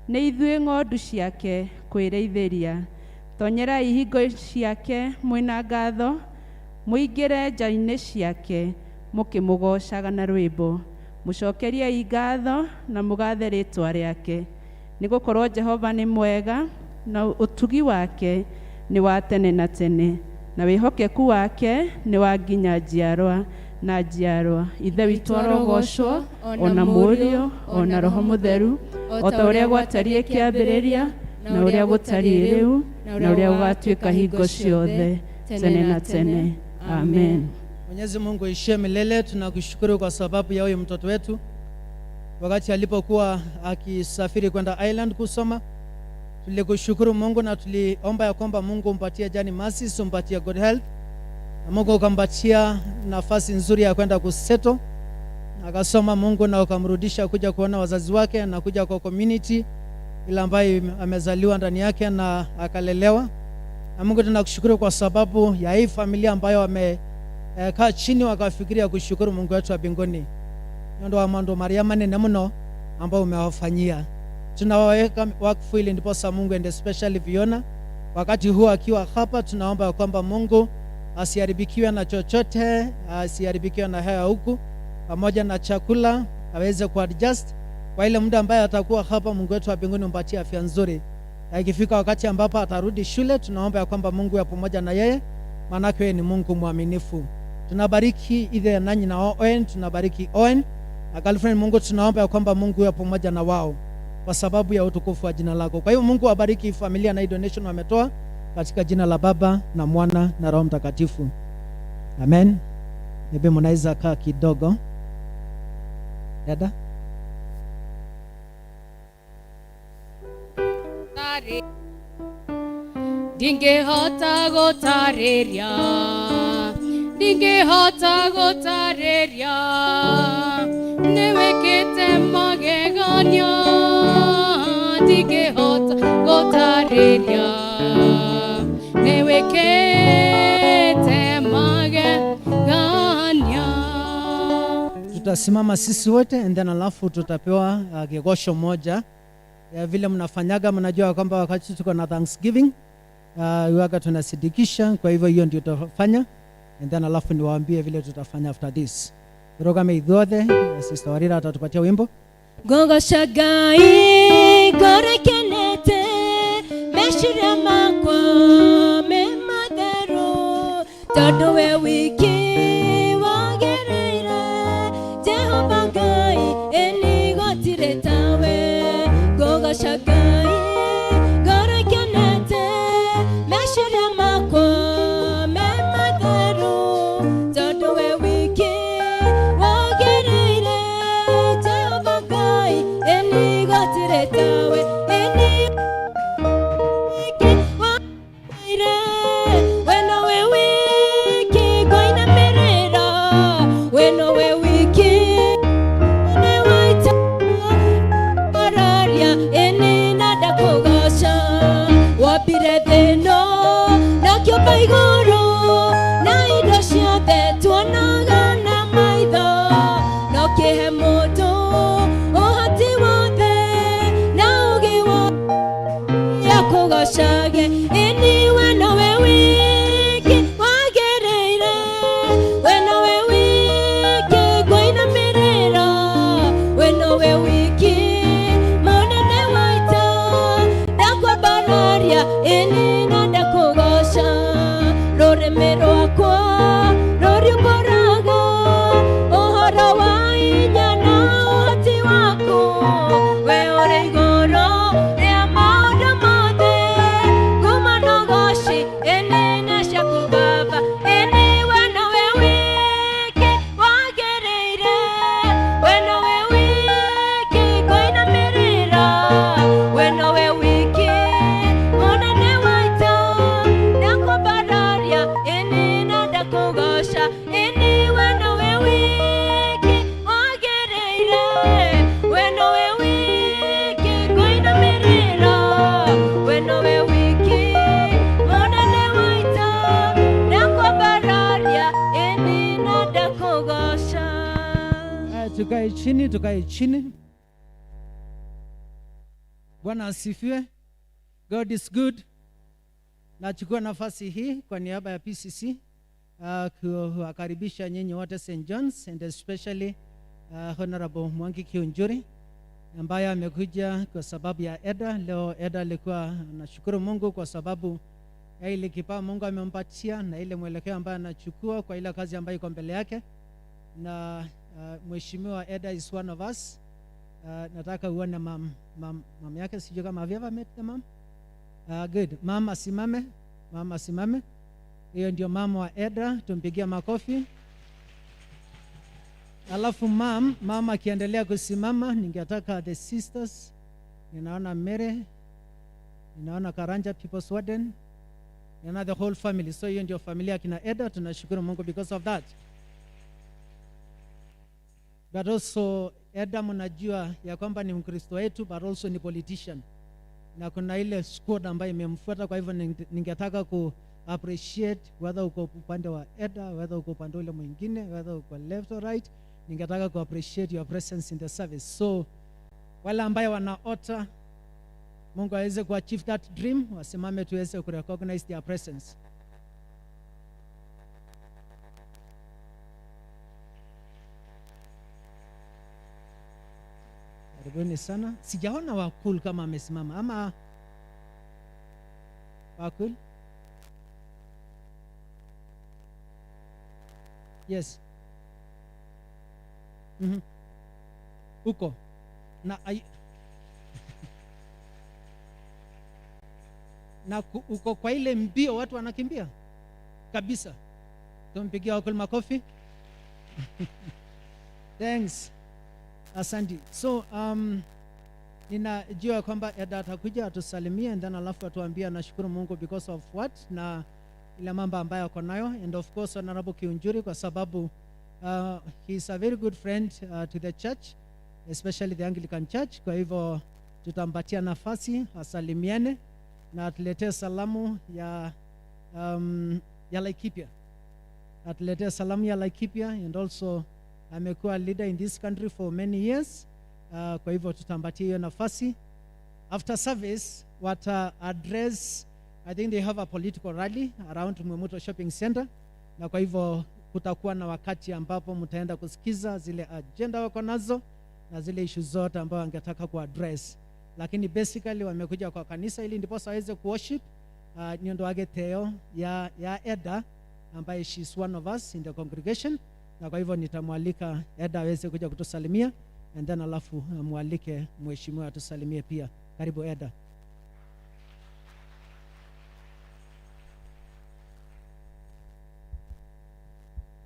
nĩ ithuĩ ng'ondu ciake kwĩrĩithĩria. Tonyerai ihingo ciake mwĩna ngatho, mũingĩre nja-inĩ ciake mũkĩmũgoocaga na rwĩmbo. Mũcokeriei ngatho na mũgathe rĩĩtwa rĩake, nĩgũkorwo Jehova nĩ mwega na ũtugi wake nĩ wa tene na tene, na wĩhokeku wake nĩ wa nginya njiarwa na njiarwa. Ithe witũ arogocwo, ona Mũriũ, ona Roho Mũtheru, o ta ũrĩa gwatariĩ kĩambĩrĩria, na ũrĩa gũtariĩ rĩu, na ũrĩa gũgatuĩka hingo ciothe, tene na tene. Amen. Mwenyezi Mungu aishie milele, tunakushukuru kwa sababu ya huyu mtoto wetu. Wakati alipokuwa akisafiri kwenda Ireland kusoma, tulikushukuru Mungu na tuliomba ya kwamba Mungu umpatie journey mercies, umpatie good health, na Mungu ukampatia nafasi nzuri ya kwenda kusettle, akasoma Mungu na ukamrudisha kuja kuona wazazi wake na kuja kwa community ile ambayo amezaliwa ndani yake na akalelewa. Na Mungu tunakushukuru kwa sababu ya hii familia ambayo wame kaa chini wakafikiria kushukuru Mungu wetu wa mbinguni. Ndio wa mando Maria manene mno ambao umewafanyia. Tunawaweka wakfu ili ndiposa Mungu and especially Viona wakati huu akiwa hapa, tunaomba kwamba Mungu asiharibikiwe na chochote, asiharibikiwe na hewa huku pamoja na chakula, aweze kuadjust kwa ile muda ambaye atakuwa hapa. Mungu wetu wa mbinguni umpatie afya nzuri. Na ikifika wakati ambapo atarudi shule, tunaomba ya kwamba Mungu ya pamoja na yeye, maanake yeye ni Mungu mwaminifu. Tunabariki ile nanyi na Owen, tunabariki Owen na girlfriend. Mungu tunaomba ya kwamba Mungu yupo pamoja na wao kwa sababu ya utukufu wa jina lako. Kwa hiyo Mungu abariki familia na hii donation wametoa katika jina la Baba na Mwana na Roho Mtakatifu. Amen. Ebe mnaweza kaa kidogo. Dada. Ndingĩhota gũtarĩria, ndingĩhota gũtarĩria, nĩwĩkĩte magegania, ndingĩhota gũtarĩria, nĩwĩkĩte magegania. Tutasimama sisi wote and then alafu tutapewa kigosho moja ya vile mnafanyaga. Mnajua kwamba wakati tuko na Thanksgiving waga tunasidikisha, kwa hivyo hiyo ndio tutafanya and then alafu niwaambie vile tutafanya after this. Rogame ithuothe, Sister Warira atatupatia wimbo. Ngũgoca Ngai ngoro ĩkenete, meciria makwa me matheru, tondũ we wiki wagĩrĩire, Jehova Ngai ĩni gũtirĩ tawe. Ngũgoca Ngai ngoro ĩkenete, meciria makwa me matheru, tondũ we wiki wagĩrĩire, Jehova Ngai ĩni gũtirĩ tawe. Ĩni wiki wagĩrĩire, we nowe wiki ngũinamĩrĩra, we nowe wiki nĩ waita araria ĩni na ndakũgoca. Wombire thĩ ĩno na kĩũmba igũrũ, na indo ciothe tuonaga na maitho, no kĩhe mũndũ ũhoti wothe na ũũgĩ wothe akũgocage. Ĩni we nowe wiki wagĩrĩire, we nowe wiki ngũinamĩrĩra, we nowe wiki mũnene wa ita, ndakwambararia ĩni na ndakũgoca. Rũrĩmĩ rwakwa rũriumbũraga ũhoro wa hinya na ũhoti waku, we ũrĩ igũrũ rĩa maũndũ mothe, nguma na ũgoci ĩni nĩ ciaku Baba. Ĩni we nowe wiki wagĩrĩire, we nowe wiki ngũinamĩrĩra, we nowe wiki mũnene wa ita, ndakwambararia ĩni na ndakũgoca. Ĩni we nowe wiki wagĩrĩire, we nowe wiki ngũinamĩrĩra, we nowe wiki mũnene wa ita, ndakwambararia ĩni na ndakũgoca. Haya, tukae chini, tukae chini. Bwana asifiwe. God is good. Nachukua nafasi hii kwa niaba ya PCC kuwakaribisha nyinyi wote St. John's and especially Honorable Mwangi Kiunjuri ambaye amekuja kwa sababu ya Eda. Leo Eda alikuwa anashukuru Mungu kwa sababu ya ile kipawa Mungu amempatia na ile mwelekeo ambayo anachukua kwa ile kazi ambayo iko mbele yake. Na Mheshimiwa Eda is one of us. Nataka uone mam yake, sijui kama have you ever met the mom? Good. Mama asimame, mama asimame. Hiyo ndio mama wa Eda, tumpigie makofi. Alafu mama akiendelea kusimama, ningetaka the sisters, ninaona Mary, ninaona Karanja People's Warden, ninaona the whole family. So hiyo ndio familia kina Eda, tunashukuru Mungu because of that. But also Eda mnajua ya kwamba ni Mkristo wetu, but also ni politician. Na kuna ile squad ambayo imemfuata, kwa hivyo ningetaka ku appreciate whether uko upande wa Eda, whether uko upande ule mwingine, whether uko left or right, ningetaka ku appreciate your presence in the service. So wale ambaye wanaota Mungu aweze ku achieve that dream, wasimame tuweze ku recognize their presence. Karibuni sana. Sijaona Wakul kama amesimama ama Wakul? Yes. Uko na na uko kwa ile mbio watu wanakimbia kabisa. Tumpigie Wakul makofi. Thanks. Asante. So ninajua kwamba Eda atakuja atusalimie and then alafu atuambie anashukuru Mungu because of what na ile mambo ambayo ako nayo, and of course Honorable Kiunjuri kwa sababu he is a very good friend to the church, especially the Anglican Church. Kwa hivyo tutampatia nafasi asalimiane na atuletee salamu ya Laikipia. Atuletee salamu ya Laikipia, and also amekuwa leader in this country for many years. Kwa hivyo tutampatia hiyo nafasi. After service wata address, I think they have a political rally around Mwimuto Shopping Center, na kwa hivyo kutakuwa na wakati ambapo mtaenda kusikiza zile agenda wako nazo na zile issues zote ambazo wangetaka ku address. Lakini basically wamekuja kwa kanisa ili ndiposa waweze ku worship nyondo wake Theo ya Eda ambaye she is one of us in the congregation, na kwa hivyo nitamwalika Eda aweze kuja kutusalimia and then alafu mwalike mheshimiwa atusalimie pia. Karibu Eda.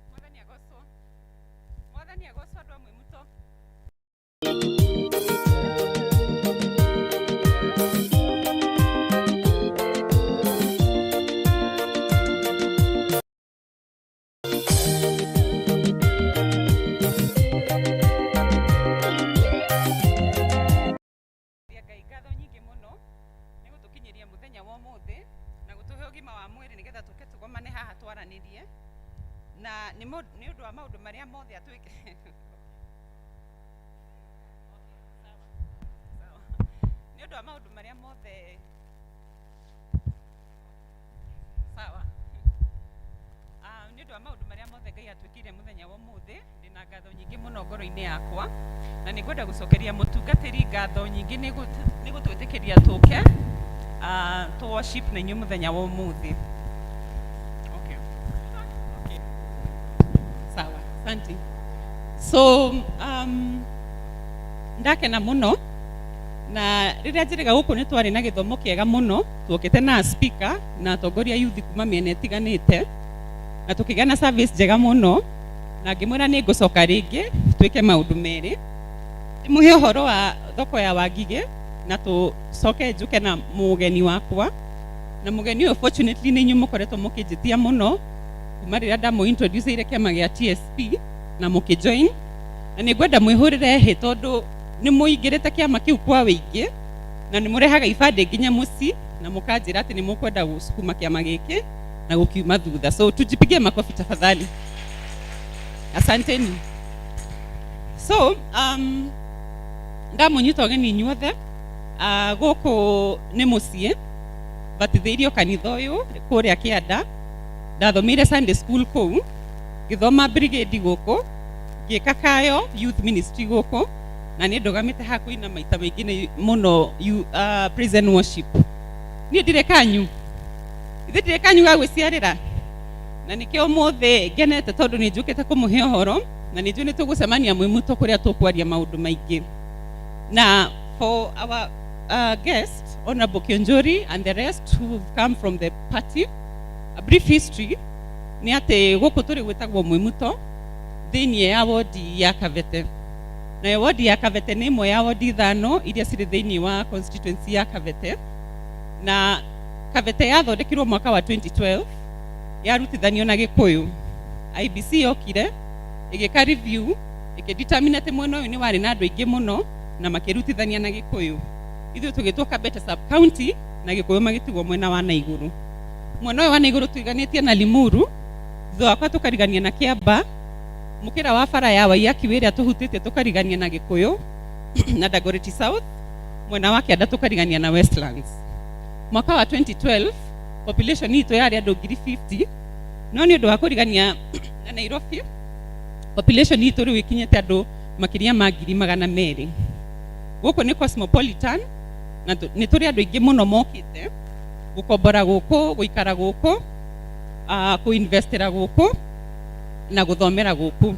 Mwathani agocwo. Mwathani agocwo andũ a Mwimuto. Ngai ngatho nyingĩ mũno nĩ gũtũkinyĩria mũthenya wa ũmũthĩ na gũtũhe ũgima wa mwĩrĩ nĩgetha tũke tũgomane haha twaranĩrie na nĩ ũndũ wa maũndũ marĩa mothe atwĩke. Nĩ ũndũ wa maũndũ marĩa mothe sawa. Nĩ ũndũ wa maũndũ marĩa mothe Ngai atwĩkĩire mũthenya wa ũmũthĩ, ndĩna ngatho nyingĩ mũno ngoro-inĩ yakwa, na nĩ ngwenda gũcokeria mũtungatĩri ngatho nyingĩ nĩ gũtwĩtĩkĩria tũke tũ worship na inyuĩ mũthenya wa ũmũthĩ. Okay. Okay. Sawa, asante. So ndakena mũno na rĩrĩa njĩrĩga gũkũ nĩ twarĩ na gĩthomo kĩega mũno, tuokĩte na speaker na atongoria youth kuma mĩena ĩtiganĩte, na tũkĩgĩa na service njega mũno, na ngĩmwĩra nĩ ngũcoka rĩngĩ twĩke maũndũ merĩ, ndĩmũhe ũhoro wa thoko ya Wangigĩ na tũcoke njũke na mũgeni wakwa. Na mũgeni ũyũ fortunately nĩ inyuĩ mũkoretwo mũkĩnjĩtia mũno kuma rĩrĩa ndamũ introduce ire kĩama gĩa TSP na mũkĩjoin, na nĩ ngwenda mwĩhũrĩre hĩ tondũ nĩ mũingĩrĩte kĩama kĩu kwa wĩingĩ na nĩ mũrehaga ibandĩ nginya mũciĩ na mũkanjĩra atĩ nĩ mũkwenda gũcukuma kĩama gĩkĩ na gũkiuma thutha. So tujipigie makofi tafadhali. Asanteni. So ndamũnyita ũgeni inyuothe gũkũ nĩ mũciĩ, batithĩirio kanitha ũyũ kũrĩa kĩanda, ndathomeire Sunday school kũu, ngĩthoma brigade gũkũ, ngĩka kayo youth ministry gũkũ, na nĩ ndũgamĩte haha kũina maita maingĩ nĩ mũno praise and worship. Niĩ ndirĩ kanyu, ithe ndirĩ kanyu ga gwĩciarĩra, na nĩkĩo ũmũthĩ ngenete tondũ nĩ njũkĩte kũmũhe ũhoro na nĩ njũĩ nĩ tũgũcemania Mwimuto kũrĩa tũkwaria maũndũ maingĩ. Na for our guest, Honorable Kiunjuri and the rest who've come from the party, a brief history nĩ atĩ gũkũ tũrĩ gwĩtagwo Mwimuto thĩinĩ ya wodi ya Kabete. Nayo wodi ya Kabete nĩ ĩmwe ya wodi 5 iria cirĩ thĩinĩ wa constituency ya Kabete. Na Kabete yathondekirwo mwaka wa 2012 yarutithanio na Gĩkũyũ. IBC yokire ĩgĩka review ĩkĩdetermine atĩ mwena ũyũ nĩ warĩ na andũ aingĩ mũno na makĩrutithania na Gĩkũyũ. Ithuĩ tũgĩtwo Kabete sub county na Gĩkũyũ magĩtigwo mwena wa na igũrũ. Mwena ũyũ wa na igũrũ tũiganĩtie na Limuru, thutha wakwa tũkarigania na Kĩamba, mũkĩra wa bara ya Waiyaki ĩrĩa tũhutĩtie tũkarigania na Gĩkũyũ na Dagoretti South, mwena wa kĩanda tũkarigania na Westlands. Mwaka wa 2012 population itũ yarĩ andũ ngiri 50, no nĩ ũndũ wa kũrigania na Nairobi population itũ rĩu ĩkinyĩte andũ makĩria ma ngiri magana merĩ. Gũkũ nĩ cosmopolitan na nĩ tũrĩ andũ aingĩ mũno mokĩte gũkombora gũkũ, gũikara gũkũ, kũinvestĩra gũkũ. Na guthomera guku.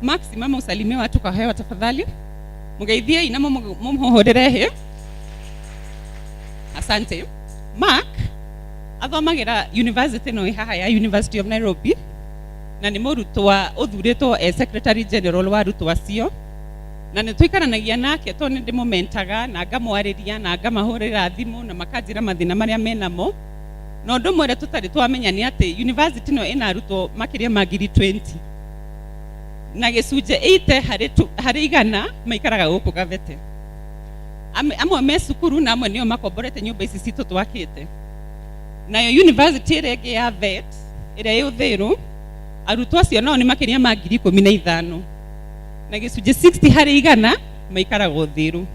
Mark, simama usalimie watu kwa hewa tafadhali. Mugeithiei na mumuhurire hĩ. Asante. Mark athomagira university no haha ya University of Nairobi, na nĩ mũrutwo ũthurĩtwo e secretary general wa arutwo acio, na nĩ tũikaranagia nake tondũ nĩ ndĩmũmentaga na ngamwarĩria na ngamahũrĩra thimũ na makanjĩra mathĩna marĩa menamo. Na ũndũ ũmwe ũrĩa tũtarĩ twamenya nĩ atĩ university ĩno ĩna arutwo makĩria ma 20,000, na gĩcunjĩ 80 harĩ igana maikaraga gũkũ Kabete. Amwe me cukuru na amwe nĩo makomborete nyũmba ici citũ twakĩte. Nayo university ĩrĩa ĩngĩ ya VET ĩrĩa ĩ Ũthĩrũ, arutwo acio nao nĩ makĩria ma 15,000, na gĩcunjĩ 60 harĩ igana maikaraga Ũthĩrũ.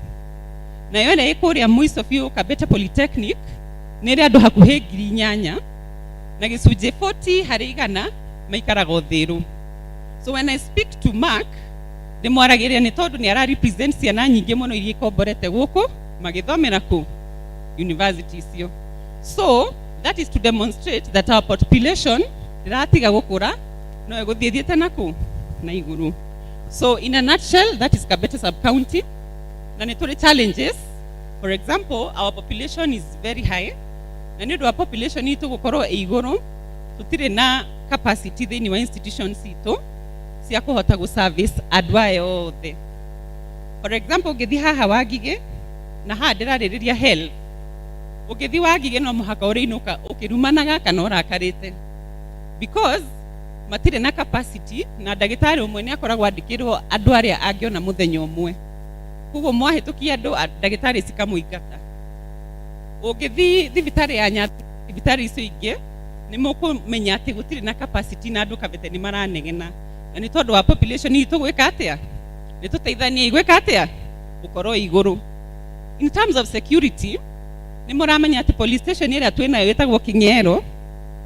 Nayo ĩrĩa ĩ kũrĩa mũico biũ, Kabete Polytechnic, nĩ ĩrĩ andũ hakuhĩ 8,000, na gĩcunjĩ 40 harĩ igana maikaraga Ũthĩrũ. So when I speak to Mark, ndĩmwaragĩria nĩ tondũ nĩ ara represent ciana nyingĩ mũno iria ikomborete gũkũ magĩthomera kũ university icio. So that is to demonstrate that our population ndĩratiga gũkũra, no ĩgũthiĩ thiĩte nakũ na igũrũ. So in a nutshell, that is Kabete sub-county. Na nĩ tũrĩ challenges. For example, our population is very high, na nĩ ũndũ wa population itũ gũkorwo ĩ igũrũ, tũtirĩ na capacity thĩinĩ wa institutions itũ cia kũhota gũ service andũ aya othe. For example, ũngĩthiĩ haha Wangigĩ, na haha ndĩrarĩrĩria health, ũngĩthiĩ Wangigĩ no mũhaka ũrĩinũka ũkĩrumanaga kana ũrakarĩte, because matirĩ na capacity, na ndagĩtarĩ ũmwe nĩ akoragwo andĩkĩrwo andũ arĩa angĩona mũthenya ũmwe. Koguo mwahĩtũkia andũ, ndagĩtarĩ cikamũingata. Ũngĩthiĩ thibitarĩ ya Nyandarua, thibitarĩ icio ingĩ, nĩ mũkũmenya atĩ gũtirĩ na capacity, na andũ Kabete nĩ maranegena, na nĩ tondũ wa population itũ. Gwĩka atĩa? Nĩ tũteithaniei gwĩka atĩa gũkorwo igũrũ. In terms of security, nĩ mũramenya atĩ police station ĩrĩa twĩnayo ĩtagwo King'ero,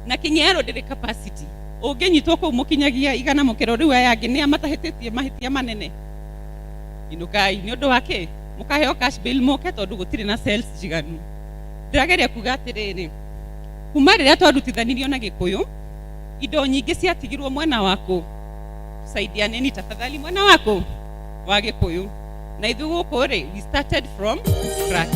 na King'ero ndĩrĩ capacity. Ũngĩnyitwo kũu mũkinyagia 100 mũkĩro. Rĩu aya angĩ nĩ matahĩtĩtie mahĩtia manene, inũkai. Nĩ ũndũ wa kĩ? Mũkaheo cash bail mũke, tondũ gũtirĩ na cells njiganu. Ndĩrageria kuga atĩrĩrĩ, kuma rĩrĩa twarutithanirio na Gĩkũyũ, indo nyingĩ ciatigirwo mwena waku. Saidianeni tafadhali, mwena waku wa Gĩkũyũ na ithuĩ gũkũ rĩ, we started from scratch.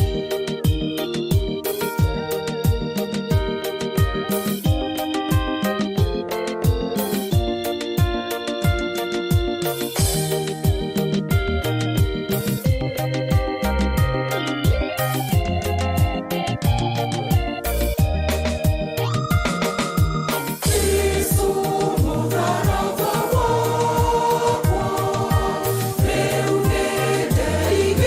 Jesu mũtharaba wakwa, rĩu nĩndeigĩrĩra.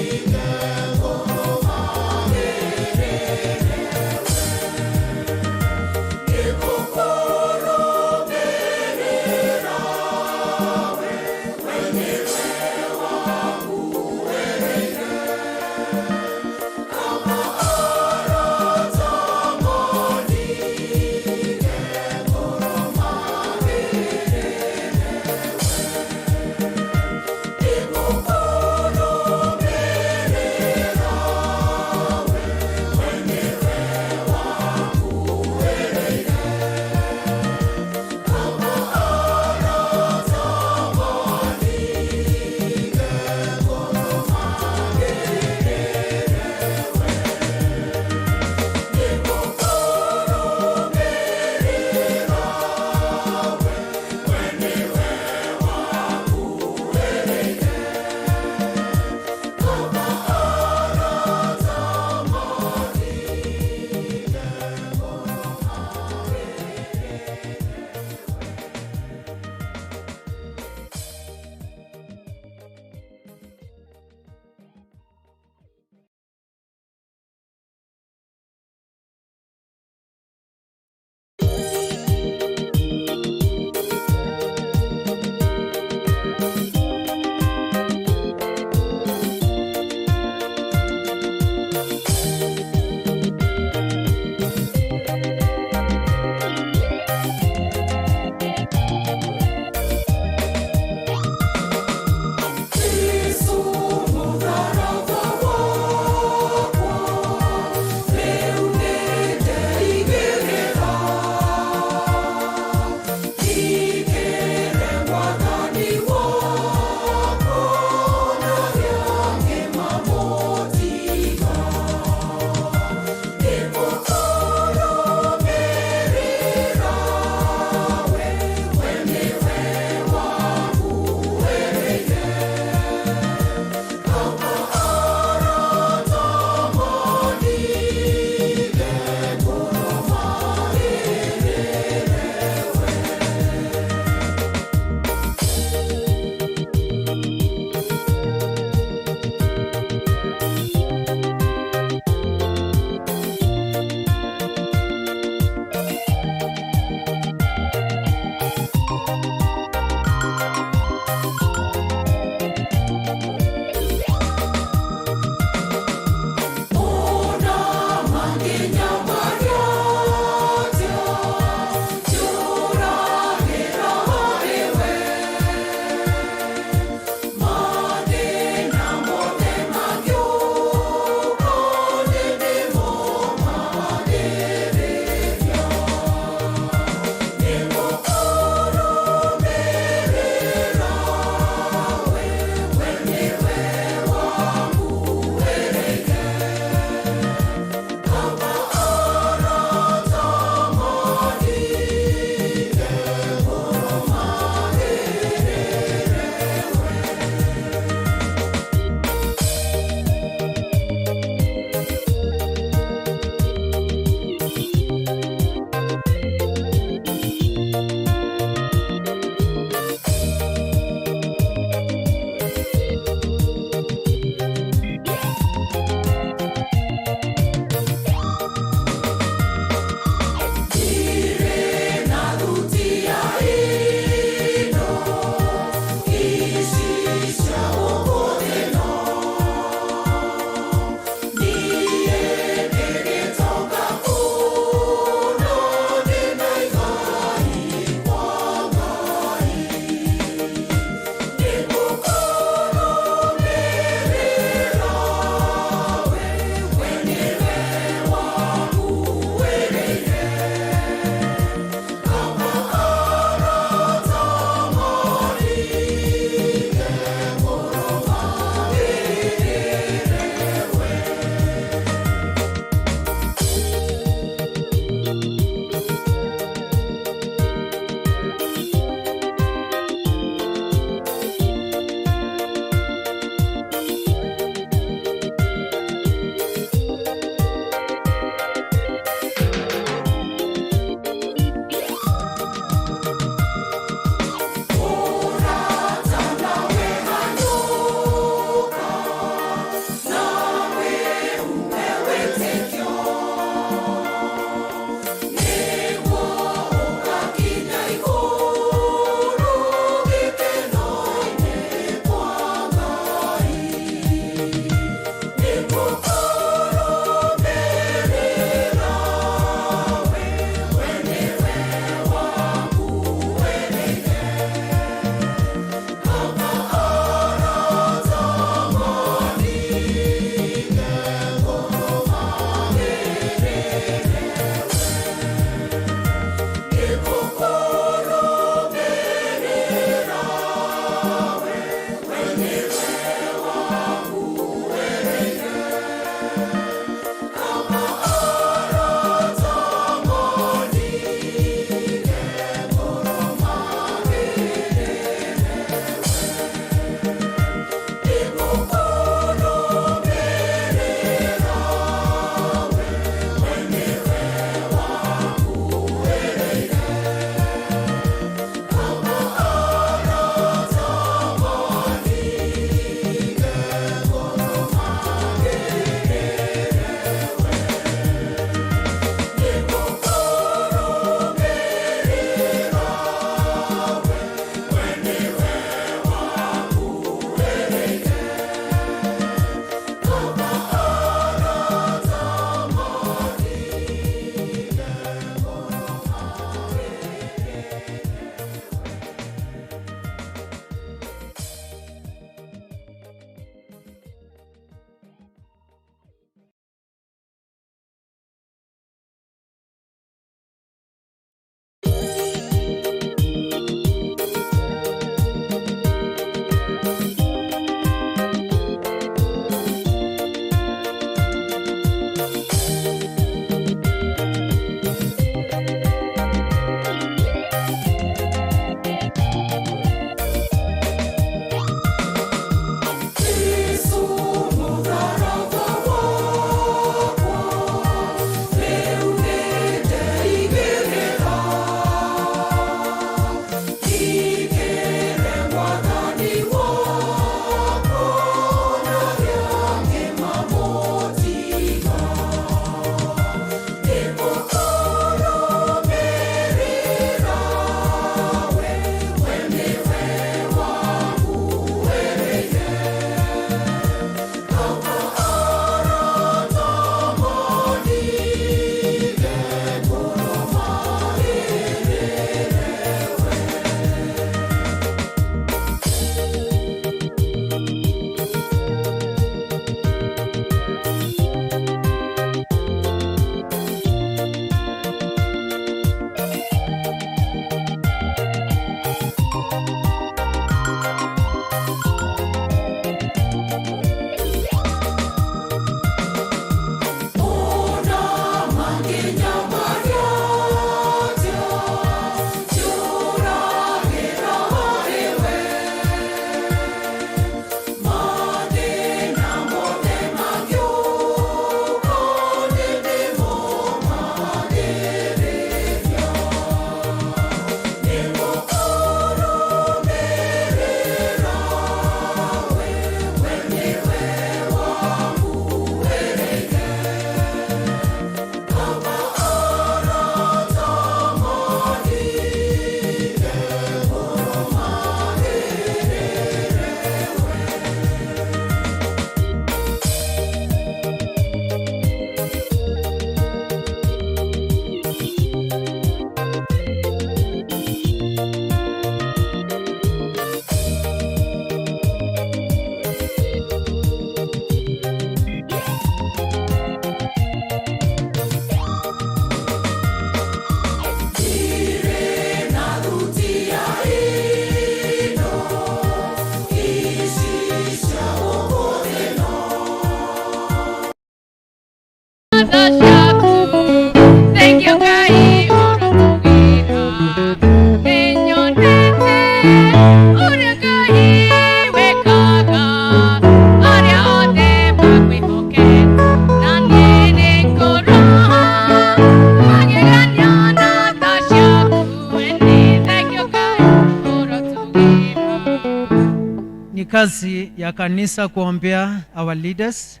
Ni kazi ya kanisa kuombea our leaders,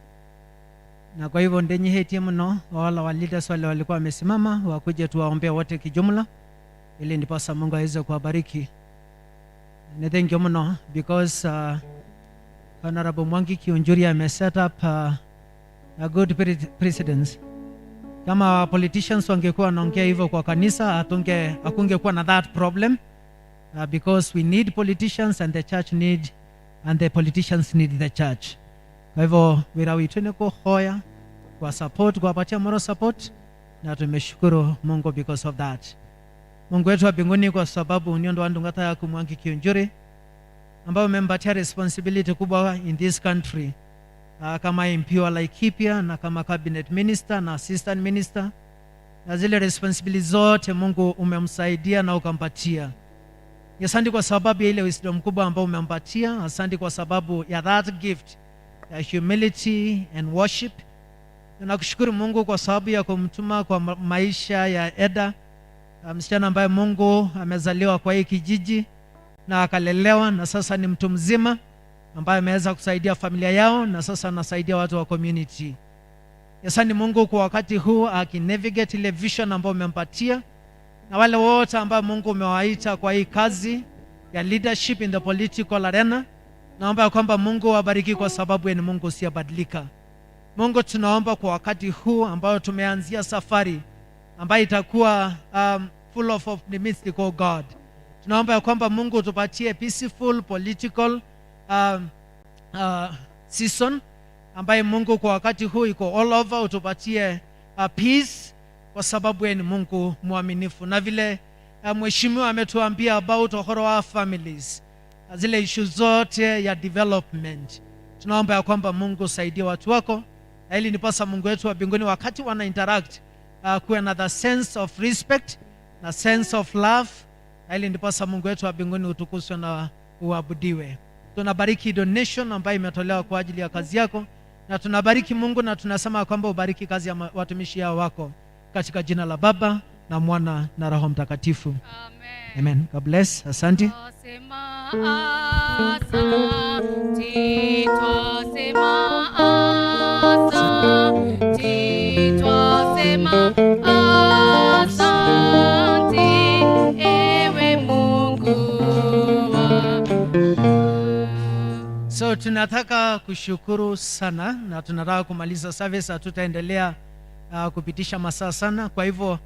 na kwa hivyo ndenyihetie mno wala wa leaders wale walikuwa wamesimama wakuje tuwaombee wote kijumla, ili ndiposa Mungu aweze kuwabariki. Ni thank you mno because Honorable Mwangi Kiunjuri ame set up a good precedence. Kama politicians wangekuwa wanaongea hivyo kwa kanisa, hakungekuwa na that problem, because we need politicians and the church need and the politicians need the church. Kwa hivyo wira witu ni kuhoya kwa support, kuwapatia moral support, na tumeshukuru Mungu because of that. Mungu wetu wa mbinguni, kwa sababu ndio ndo ndungata yaku Mwangi Kiunjuri ambayo umempatia responsibility kubwa in this country, kama MP wa Laikipia na kama cabinet minister na assistant minister, na zile responsibility zote Mungu umemsaidia na ukampatia. Asante kwa sababu ya ile wisdom kubwa ambayo umempatia. Asante kwa sababu ya that gift ya humility and worship. Nakushukuru Mungu kwa sababu ya kumtuma kwa maisha ya Eda, msichana ambaye Mungu amezaliwa kwa hii kijiji na akalelewa na sasa ni mtu mzima ambaye ameweza kusaidia familia yao na sasa anasaidia watu wa community. Asante Mungu kwa wakati huu akinavigate ile vision ambayo umempatia, na wale wote ambao Mungu umewaita kwa hii kazi ya leadership in the political arena, naomba ya kwamba Mungu wabariki kwa sababu ni Mungu usiyebadilika. Mungu, tunaomba kwa wakati huu ambao tumeanzia safari ambayo itakuwa full of optimistic, oh God. Tunaomba ya kwamba Mungu utupatie peaceful political season ambaye Mungu kwa wakati huu iko all over, utupatie peace kwa sababu yeye ni Mungu mwaminifu. Na vile mheshimiwa ametuambia about uhoro wa families, zile issue zote ya development, tunaomba ya kwamba Mungu usaidie watu wako, na ili nipasa Mungu wetu wa mbinguni wakati wana interact, kuwe na the sense of respect na sense of love, na ili ndiposa Mungu wetu wa mbinguni utukuzwe na uabudiwe. Tunabariki donation ambayo imetolewa kwa ajili ya kazi yako, na tunabariki Mungu na tunasema kwamba ubariki kazi ya watumishi hao wako katika jina la Baba na Mwana na Roho Mtakatifu. Amen. Amen. God bless. Asante. Twasema asante, twasema asante, twasema asante, ewe Mungu. So tunataka kushukuru sana na tunataka kumaliza service, hatutaendelea kupitisha masaa sana. Kwa hivyo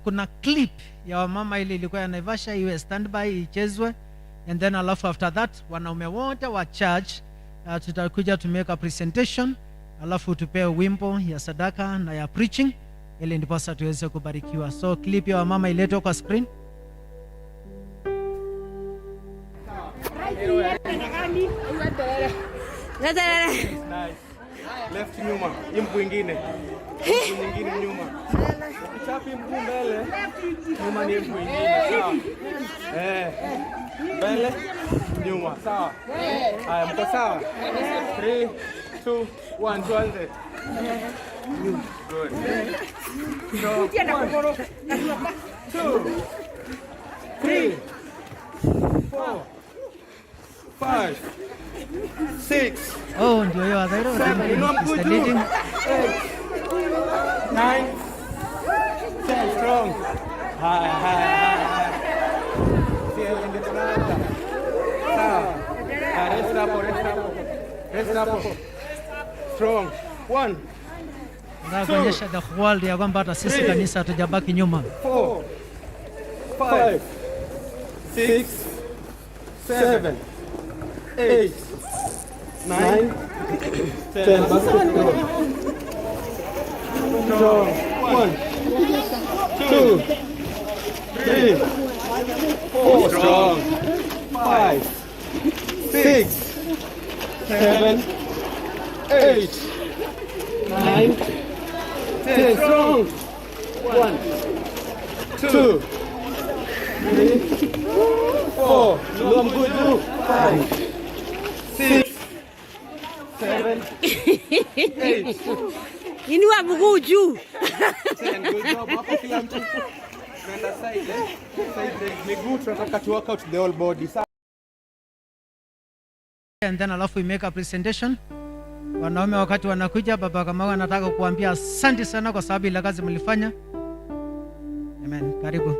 kuna clip ya wamama ile ilikuwa ya Naivasha iwe standby ichezwe, and then alafu after that wanaume wote wa church tutakuja tumeweka presentation, alafu tupewe wimbo ya sadaka na ya preaching ili ndiposa tuweze kubarikiwa. So clip ya wamama iletwe kwa screen. Nice. Left nyuma, hii mguu ingine. Mguu nyingine nyuma. Ukichapi mguu mbele, nyuma ni mguu ingine, sawa? Eh. Mbele, nyuma, sawa? Haya, mko sawa? 3 2 1, tuanze. Good. So, 1, 2, 3, 4, 5, 6, Oh, ndio hiyo Adhairo. 7, inua mguu Mr. juu. Leading. 8, 9, 10, strong. Haya, haya, haya. Si, ndio tunaanza. Sawa. Haya, rest hapo, rest hapo. Rest hapo. Strong. 1, Nataka kuonyesha the world ya kwamba hata sisi 3, kanisa hatujabaki nyuma. 4, 5, 6, 7, 8, 9, 10. Strong. 1, 2, 3, 4. Strong. 5, 6, 7, 8, 9, 10. Strong. 1, 2, 3, 4. Inua mguu juu. 5, 6, 7, 8. Inua mguu juu. 10. Good job. Hapo kila mtu tunaenda side, eh? Side leg. Miguu tunataka to work out the whole body. Sawa. And then alafu we make a presentation. Wanaume wakati wanakuja, Baba Kamau anataka kuambia asante sana kwa sababu ile kazi mlifanya. Amen. Karibu.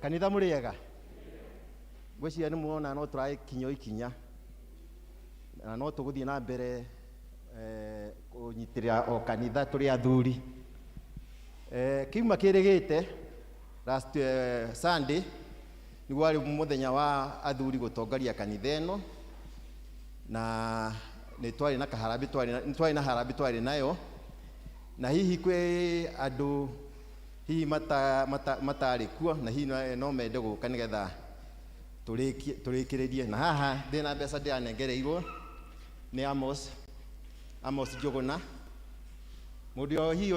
Kanitha må rä ega, ngwĩciria nĩ muona no tũrakinya o ikinya na no tũgũthiĩ na mbere kũnyitĩrĩra o kanitha tũrĩ athuri. Kiuma kĩrĩgĩte last Sunday nĩguo warĩ mũthenya wa athuri gũtongoria kanitha ĩno, na nĩ twarĩ na kaharambĩ, nĩ twarĩ na harambĩ twarĩ nayo, na hihi kwĩ andũ hihi matarĩ kuo na hihi no mende gũka nĩgetha tũrĩkĩrĩrie. Na haha ndĩna mbeca ndĩranengereirwo nĩ Amos Njũgũna, mũndũ ũyũ hihi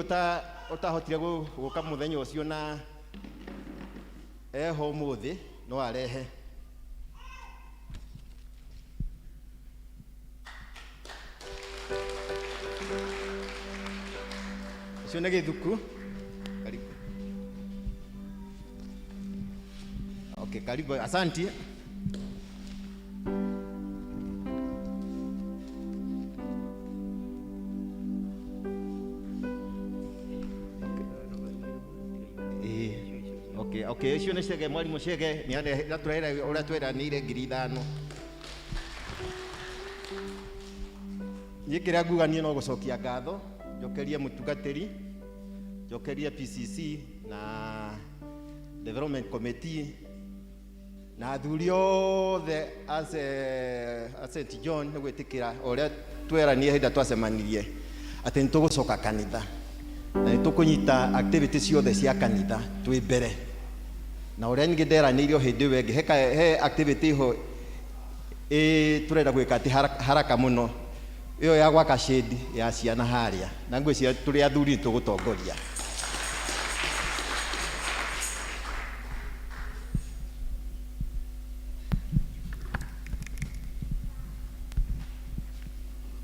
ũtahotire gũka mũthenya ũcio na eho ũmũthĩ no arehe. Ũcio nĩ Gĩthuku. Karibu. Okay, karibu. Asante. Okay, okay, ũcio nĩ Chege, mwarimũ Chege, nĩ atũrehera ũrĩa tweranĩire 5,000. Niĩ kĩrĩa nguga niĩ no gũcokia ngatho, njokerie mũtungatĩri, njokerie PCC na Development Committee na athuri othe a St John nĩ gwĩtĩkĩra ũrĩa tweranire hĩndĩ ĩrĩa twacemanirie atĩ nĩ tũgũcoka kanitha na nĩ tũkũnyita activity ciothe cia kanitha twĩ mbere, na ũrĩa ningĩ nderanĩire o hĩndĩ ĩyo ĩngĩ, he activity ho tũrenda gwĩka atĩ haraka mũno, ĩyo ya gwaka shade ya ciana harĩa, na ngwĩciria tũrĩ athuri nĩ tũgũtongoria.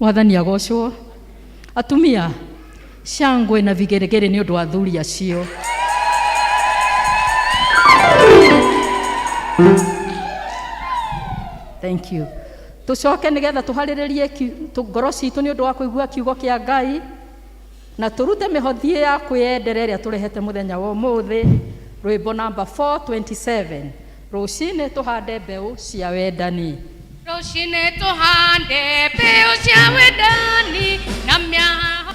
Mwathani agocwo. Atumia, shangwe na vigeregere nĩ ũndũ wa athuri acio. Thank you. Tũcoke nĩgetha tũharĩrĩrie ngoro citũ nĩ ũndũ wa kũigua kiugo kĩa Ngai na tũrute mĩhothi ya kwĩyendera ĩrĩa tũrehete mũthenya wa ũmũthĩ, rwĩmbo namba 427, rũcinĩ tũhande mbeũ cia wendani. Rũcinĩ tũhande mbeũ cia wendani na mĩaho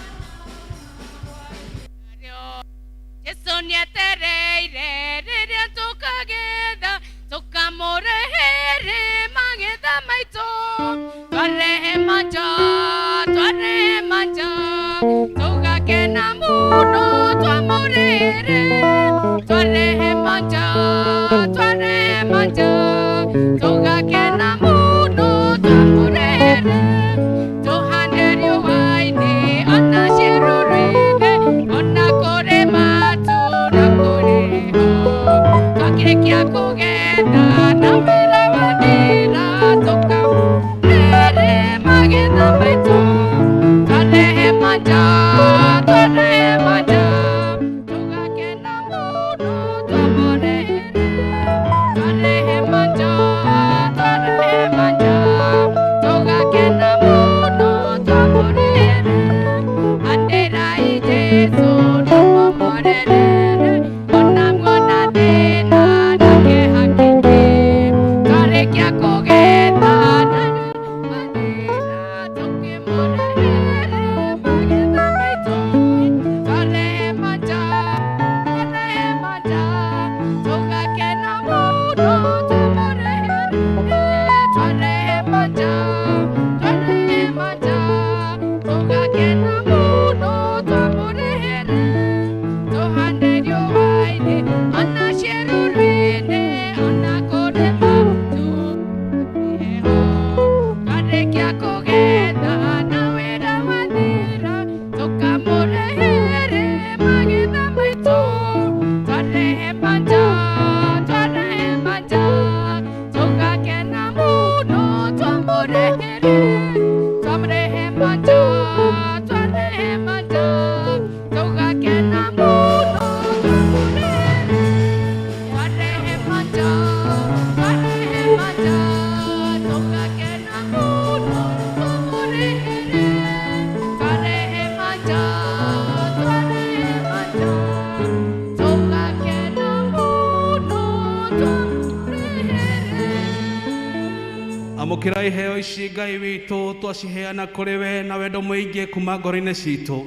Jesu nĩetereire rĩrĩa tũkagetha tũkamũrehere magetha maitũ. Twarehe manja, twarehe manja, tũgakena mũno twamũrehere. Twarehe manja, twarehe manja, tũgakena mũno twamũrehere. Tũhande riũa-inĩ ona ciĩruru-inĩ, ona kũrĩ matu na kũrĩ ho. Twakĩrĩkia kũgetha na wĩra wathira, tũkamũrehere magetha maitũ. Twarehe manja, twarehe manja, tũgakena mũno twamũrehere. Twarehe manja, twarehe manja, tũgakena mũno twamũrehere. Andĩrai Jesũ na mũmũrerere, ona muona thĩna na kĩeha kĩingĩ. Twarĩkia kũgetha na wathira, tũkĩmũrehere magetha maitũ. Twarehe manja, twarehe manja, tũgakena mũno twamũrehere. Twarehe manja, twarehe manja, tũgakena mũno twamũrehere. Tũhande riũa-inĩ ona ciĩruru-inĩ, ona kũrĩ matu heho. Twarĩkia kũgetha na wĩra wathira, tũkamũrehere magetha maitũ. Twarehe manja, twarehe manja, tũgakena mũno twamũrehere. Twarehe manja, twarehe manja, tũgakena mũno twamũrehere. Twarehe manja, twarehe manja, tũgakena mũno twamũrehere. Twarehe manja, twarehe manja, tũgakena mũno twamũrehere. Amũkĩra iheo ici Ngai witũ, twaciheana kũrĩ we na wendo mũingĩ kuma ngoro-inĩ citũ.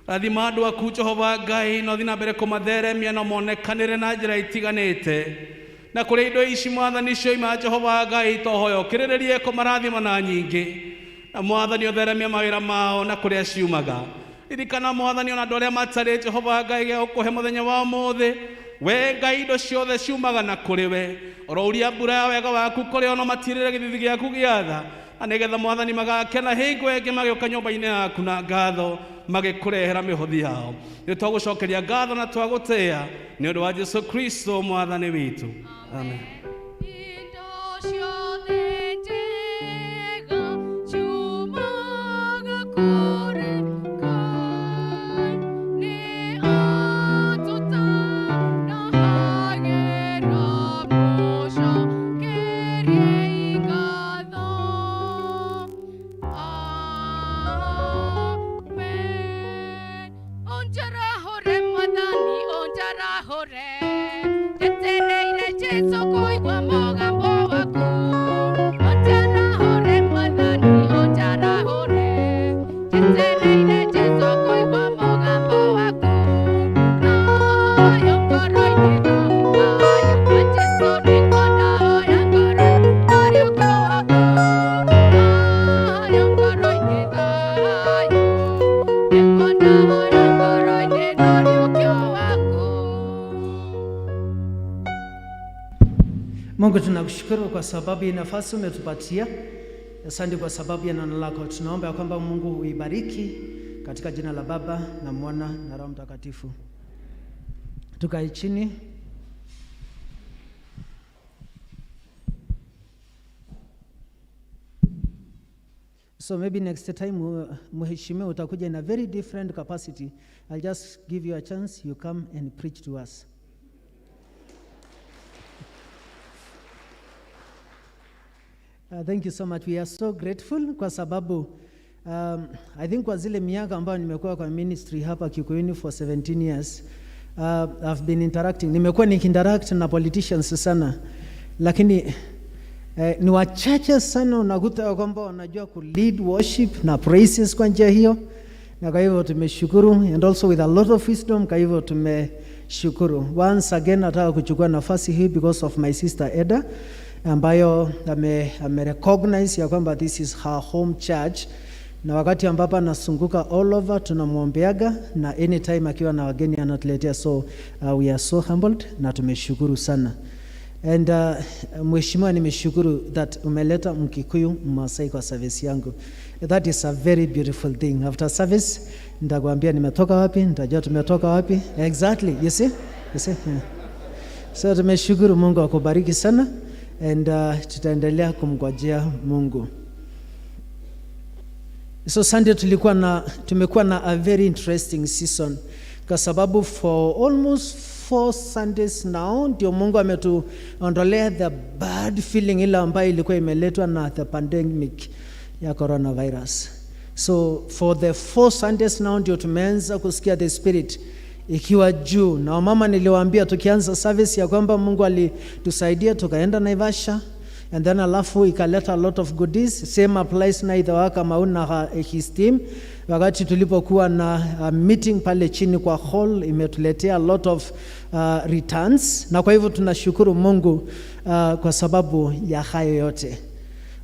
Rathima andũ aku Jehova Ngai, na ũthiĩ na mbere kũmatheremia na monekanĩre na njĩra itiganĩte. Na kũrĩ indo ici Mwathani cioima Jehova Ngai, tohoya ũkĩrĩrĩrie kũmarathima na nyingĩ. Na Mwathani ũtheremie mawĩra mao na kũrĩa ciumaga. Ririkana Mwathani ona andũ arĩa matarĩ Jehova Ngai gĩa gũkũhe mũthenya wa ũmũthĩ. We Ngai indo ciothe ciumaga na kũrĩ we. Ororia mbura ya wega waku kũrĩ ona matirĩre gĩthithi gĩaku gĩa tha. Na nĩgetha Mwathani magakena hingo ĩngĩ magĩũka nyũmba-inĩ yaku na ngatho magĩkũrehera mĩhothi yao. Nĩ twagũcokeria ngatho na twagũtĩĩa nĩ ũndũ wa Jesu Kristo Mwathani witũ. Amen. Indo ciothe njega ciumaga kũrĩ Ngai, nĩ atũtanahagĩra mũcokeriei ngatho. Amen. Ũnjarahũre Mwathani, ũnjarahũre, njetereire Jesũ kũigua mũgambo waku. Ũnjarahũre Mwathani, ũnjarahũre, njetereire Jesũ kũigua mũgambo waku. Thayũ ngoro-inĩ, thayũ kwa Jesũ nĩngwenda ngoro, ũriũkio waku. Thayũ ngoro-inĩ, thayũ nĩngwenda ngoro-inĩ, ũriũkio waku. Mungu tunakushukuru kwa sababu ya nafasi umetupatia. Asante kwa sababu ya neno lako. Tunaomba ya kwamba Mungu uibariki katika jina la Baba na Mwana na Roho Mtakatifu. Tukae chini. So maybe next time, Mheshimiwa, utakuja in a very different capacity. I'll just give you a chance, you come and preach to us. Thank you so much. We are so grateful kwa sababu I think kwa zile miaka ambayo nimekuwa kwa ministry hapa Kikuyuni for 17 years, I've been interacting. Nimekuwa nikiinteract na politicians sana, lakini ni wachache sana unakuta ya kwamba wanajua ku lead worship na praises kwa njia hiyo, na kwa hivyo tumeshukuru, and also with a lot of wisdom. Kwa hivyo tumeshukuru. Once again nataka kuchukua nafasi hii because of my sister Eda ambayo ame recognize ya kwamba this is her home church, na wakati ambapo anazunguka all over tunamwombeaga, na anytime akiwa na wageni anatuletea. So we are so humbled na tumeshukuru sana. And Mheshimiwa, nimeshukuru that umeleta Mkikuyu Mmasai kwa service yangu. That is a very beautiful thing. After service nitakwambia nimetoka wapi, nitajua tumetoka wapi. Exactly, you see? You see? Yeah. So tumeshukuru, Mungu akubariki sana, and tutaendelea kumngojea Mungu. So Sunday tumekuwa na a very interesting season kwa sababu for almost 4 Sundays now ndio Mungu ametuondolea the bad feeling ile ambayo ilikuwa imeletwa na the pandemic ya coronavirus. So for the 4 Sundays now ndio tumeanza kusikia the spirit ikiwa juu. Na wamama niliwaambia tukianza service ya kwamba Mungu alitusaidia tukaenda Naivasha and then alafu ikaleta a lot of goodies. Same applies na Ithe Kamau na his team. Wakati tulipokuwa na meeting pale chini kwa hall, imetuletea a lot of returns, na kwa hivyo tunashukuru Mungu kwa sababu ya hayo yote.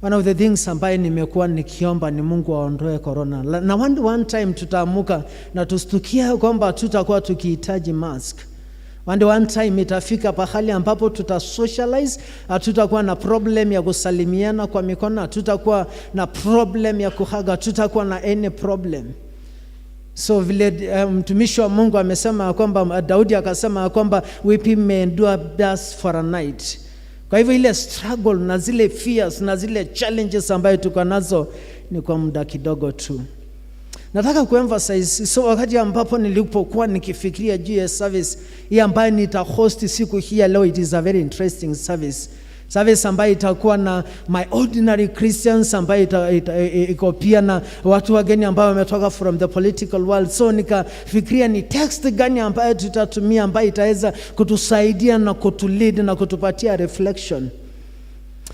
One of the things ambaye nimekuwa nikiomba ni Mungu aondoe corona. Na one time tutaamuka na tustukia kwamba tutakuwa tukihitaji mask. One time itafika pahali ambapo tuta socialize, hatutakuwa na problem ya kusalimiana kwa mikono, hatutakuwa na problem ya kuhug, hatutakuwa na any problem. So vile mtumishi wa Mungu amesema ya kwamba Daudi akasema ya kwamba weeping may endure just for a night. Kwa hivyo ile struggle na zile fears na zile challenges ambayo tuko nazo ni kwa muda kidogo tu. Nataka kuemphasize, so wakati ambapo nilipokuwa nikifikiria juu ya service hii ambayo nitahost siku hii ya leo, it is a very interesting service. Service ambayo itakuwa na my ordinary Christians ambayo iko pia na watu wageni ambao wametoka from the political world. So nikafikiria ni text gani ambayo tutatumia ambayo itaweza kutusaidia na kutulead na kutupatia reflection.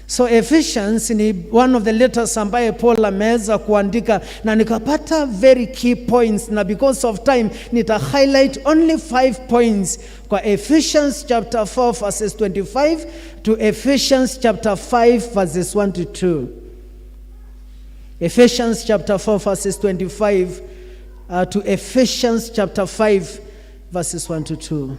So Ephesians ni one of the letters ambaye Paul ameweza kuandika, na nikapata very key points, na because of time nita highlight only five points kwa Ephesians chapter 4 verses 25 to Ephesians chapter 5 verses 1 to 2. Ephesians chapter 4 verses 25 to Ephesians chapter 5 verses 1 to 2.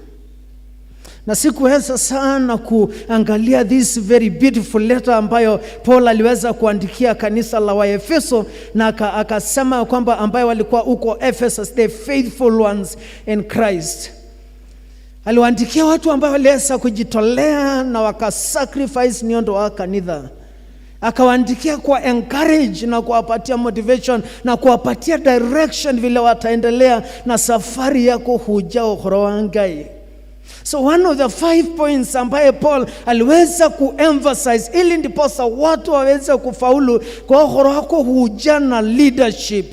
Na sikuweza sana kuangalia this very beautiful letter ambayo Paul aliweza kuandikia kanisa la Waefeso, na akasema kwamba ambayo walikuwa huko Ephesus, the faithful ones in Christ. Aliwaandikia watu ambao waliweza kujitolea na wakasacrifice niondo wa kanitha. Akawaandikia kwa encourage na kuwapatia motivation na kuwapatia direction vile wataendelea na safari yako huja uhoro wa Ngai. So one of the five points ambaye Paul aliweza kuemphasize ili ndiposa watu waweze kufaulu kwa uhoro wako huja na leadership.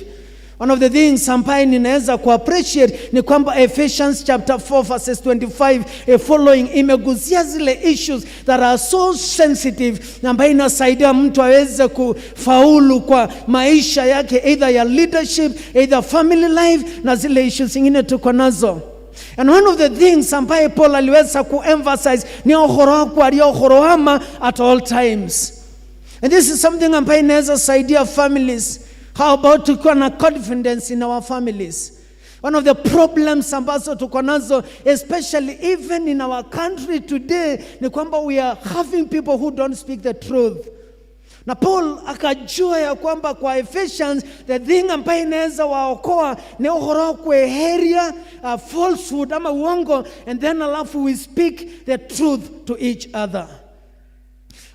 One of the things ambaye ninaweza kuappreciate ni kwamba Ephesians chapter 4 verses 25 following imegusia zile issues that are so sensitive ambaye inasaidia mtu aweze kufaulu kwa maisha yake, either ya leadership, either family life na zile issues zingine tuko nazo. And one of the things ambaye Paul aliweza kuemphasize ni uhoro wako alio uhoro wama at all times. And this is something ambaye inaweza saidia families. How about tukiwa na confidence in our families? One of the problems ambazo tuko nazo, especially even in our country today, ni kwamba we are having people who don't speak the truth. Na Paul akajua ya kwamba kwa Ephesians the thing ambayo inaweza waokoa ni uhoro wa kueheria falsehood ama uongo, and then alafu we speak the truth to each other.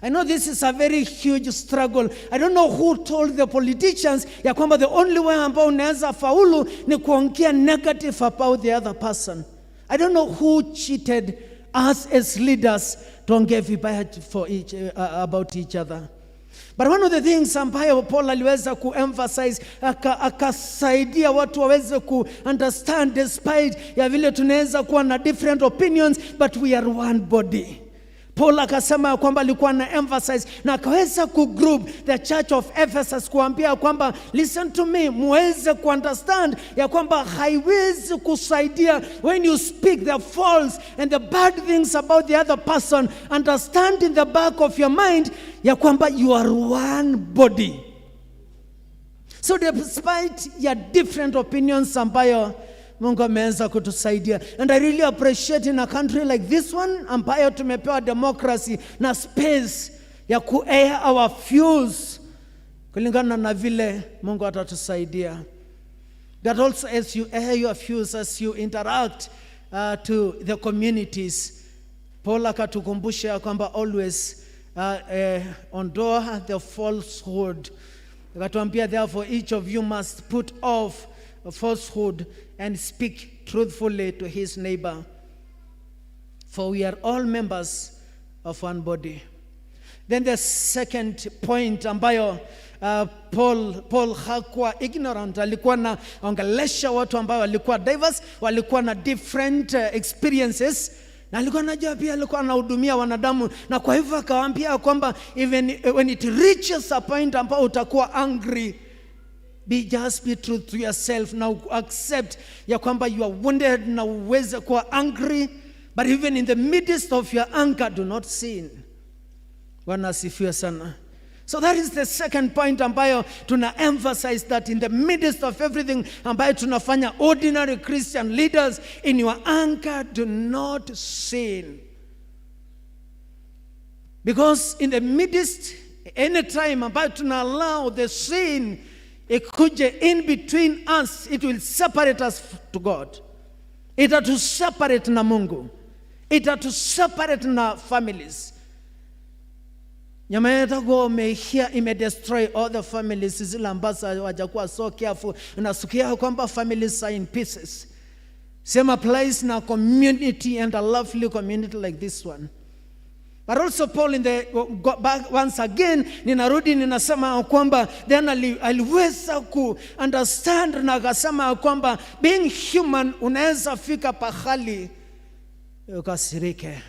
I know this is a very huge struggle. I don't know who told the politicians ya kwamba the only way ambao unaweza faulu ni kuongea negative about the other person. I don't know who cheated us as leaders tuongee vibaya about each other. But one of the things ambayo Paul aliweza kuemphasize, akasaidia watu waweze ku understand, despite ya vile tunaweza kuwa na different opinions, but we are one body. Paul akasema ya kwamba alikuwa na emphasize na akaweza kugroup the church of Ephesus kuambia kwamba, "Listen to me, muweze kuunderstand ya kwamba haiwezi kusaidia when you speak the false and the bad things about the other person. Understand in the back of your mind ya kwamba you are one body." So despite your different opinions ambayo Mungu ameweza kutusaidia. And I really appreciate in a country like this one ambayo tumepewa democracy na space ya ku-air our views kulingana na vile Mungu atatusaidia. That also, as you air your views, as you interact to the communities, Paul akatukumbusha ya kwamba always ondoa the falsehood. Akatuambia, "Therefore each of you must put off falsehood and speak truthfully to his neighbor, for we are all members of one body." Then the second point ambayo Paul hakuwa ignorant, alikuwa na ongelesha watu ambao walikuwa diverse, walikuwa na different experiences, na alikuwa anajua pia alikuwa anahudumia wanadamu, na kwa hivyo akawaambia kwamba even when it reaches a point ambao utakuwa angry, be just be truth to yourself na accept ya kwamba you are wounded na uweze kuwa angry, but even in the midst of your anger, do not sin. Bwana asifiwe sana. So that is the second point ambayo tuna emphasize, that in the midst of everything ambayo tunafanya, ordinary Christian leaders, in your anger, do not sin. Because in the midst, any time ambayo tuna allow the sin ikuje in between us, it will separate us to God. Itatu separate na Mungu. Itatu separate na families. Nyama yetagwo umehia imedestroy all the families zile ambazo hawajakuwa so careful. Unasikia kwamba families are in pieces. Same applies na community, and a lovely community like this one. But also Paul in the go back once again, ninarudi ninasema kwamba then aliweza ku understand na akasema kwamba being human, unaweza fika pahali ukasirike.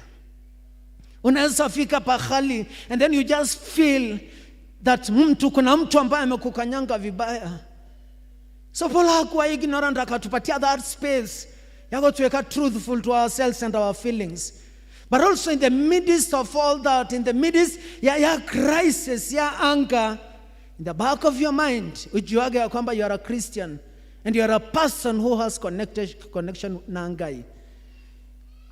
Unaweza fika pahali and then you just feel that mtu kuna mtu ambaye amekukanyanga vibaya. So Paul hakuwa ignorant, akatupatia that space ya kutuweka truthful to ourselves and our feelings. But also in the midst of all that, in the midst ya crisis, ya anger, in the back of your mind, ujuage ya kwamba you are a Christian and you are a person who has connection na Ngai.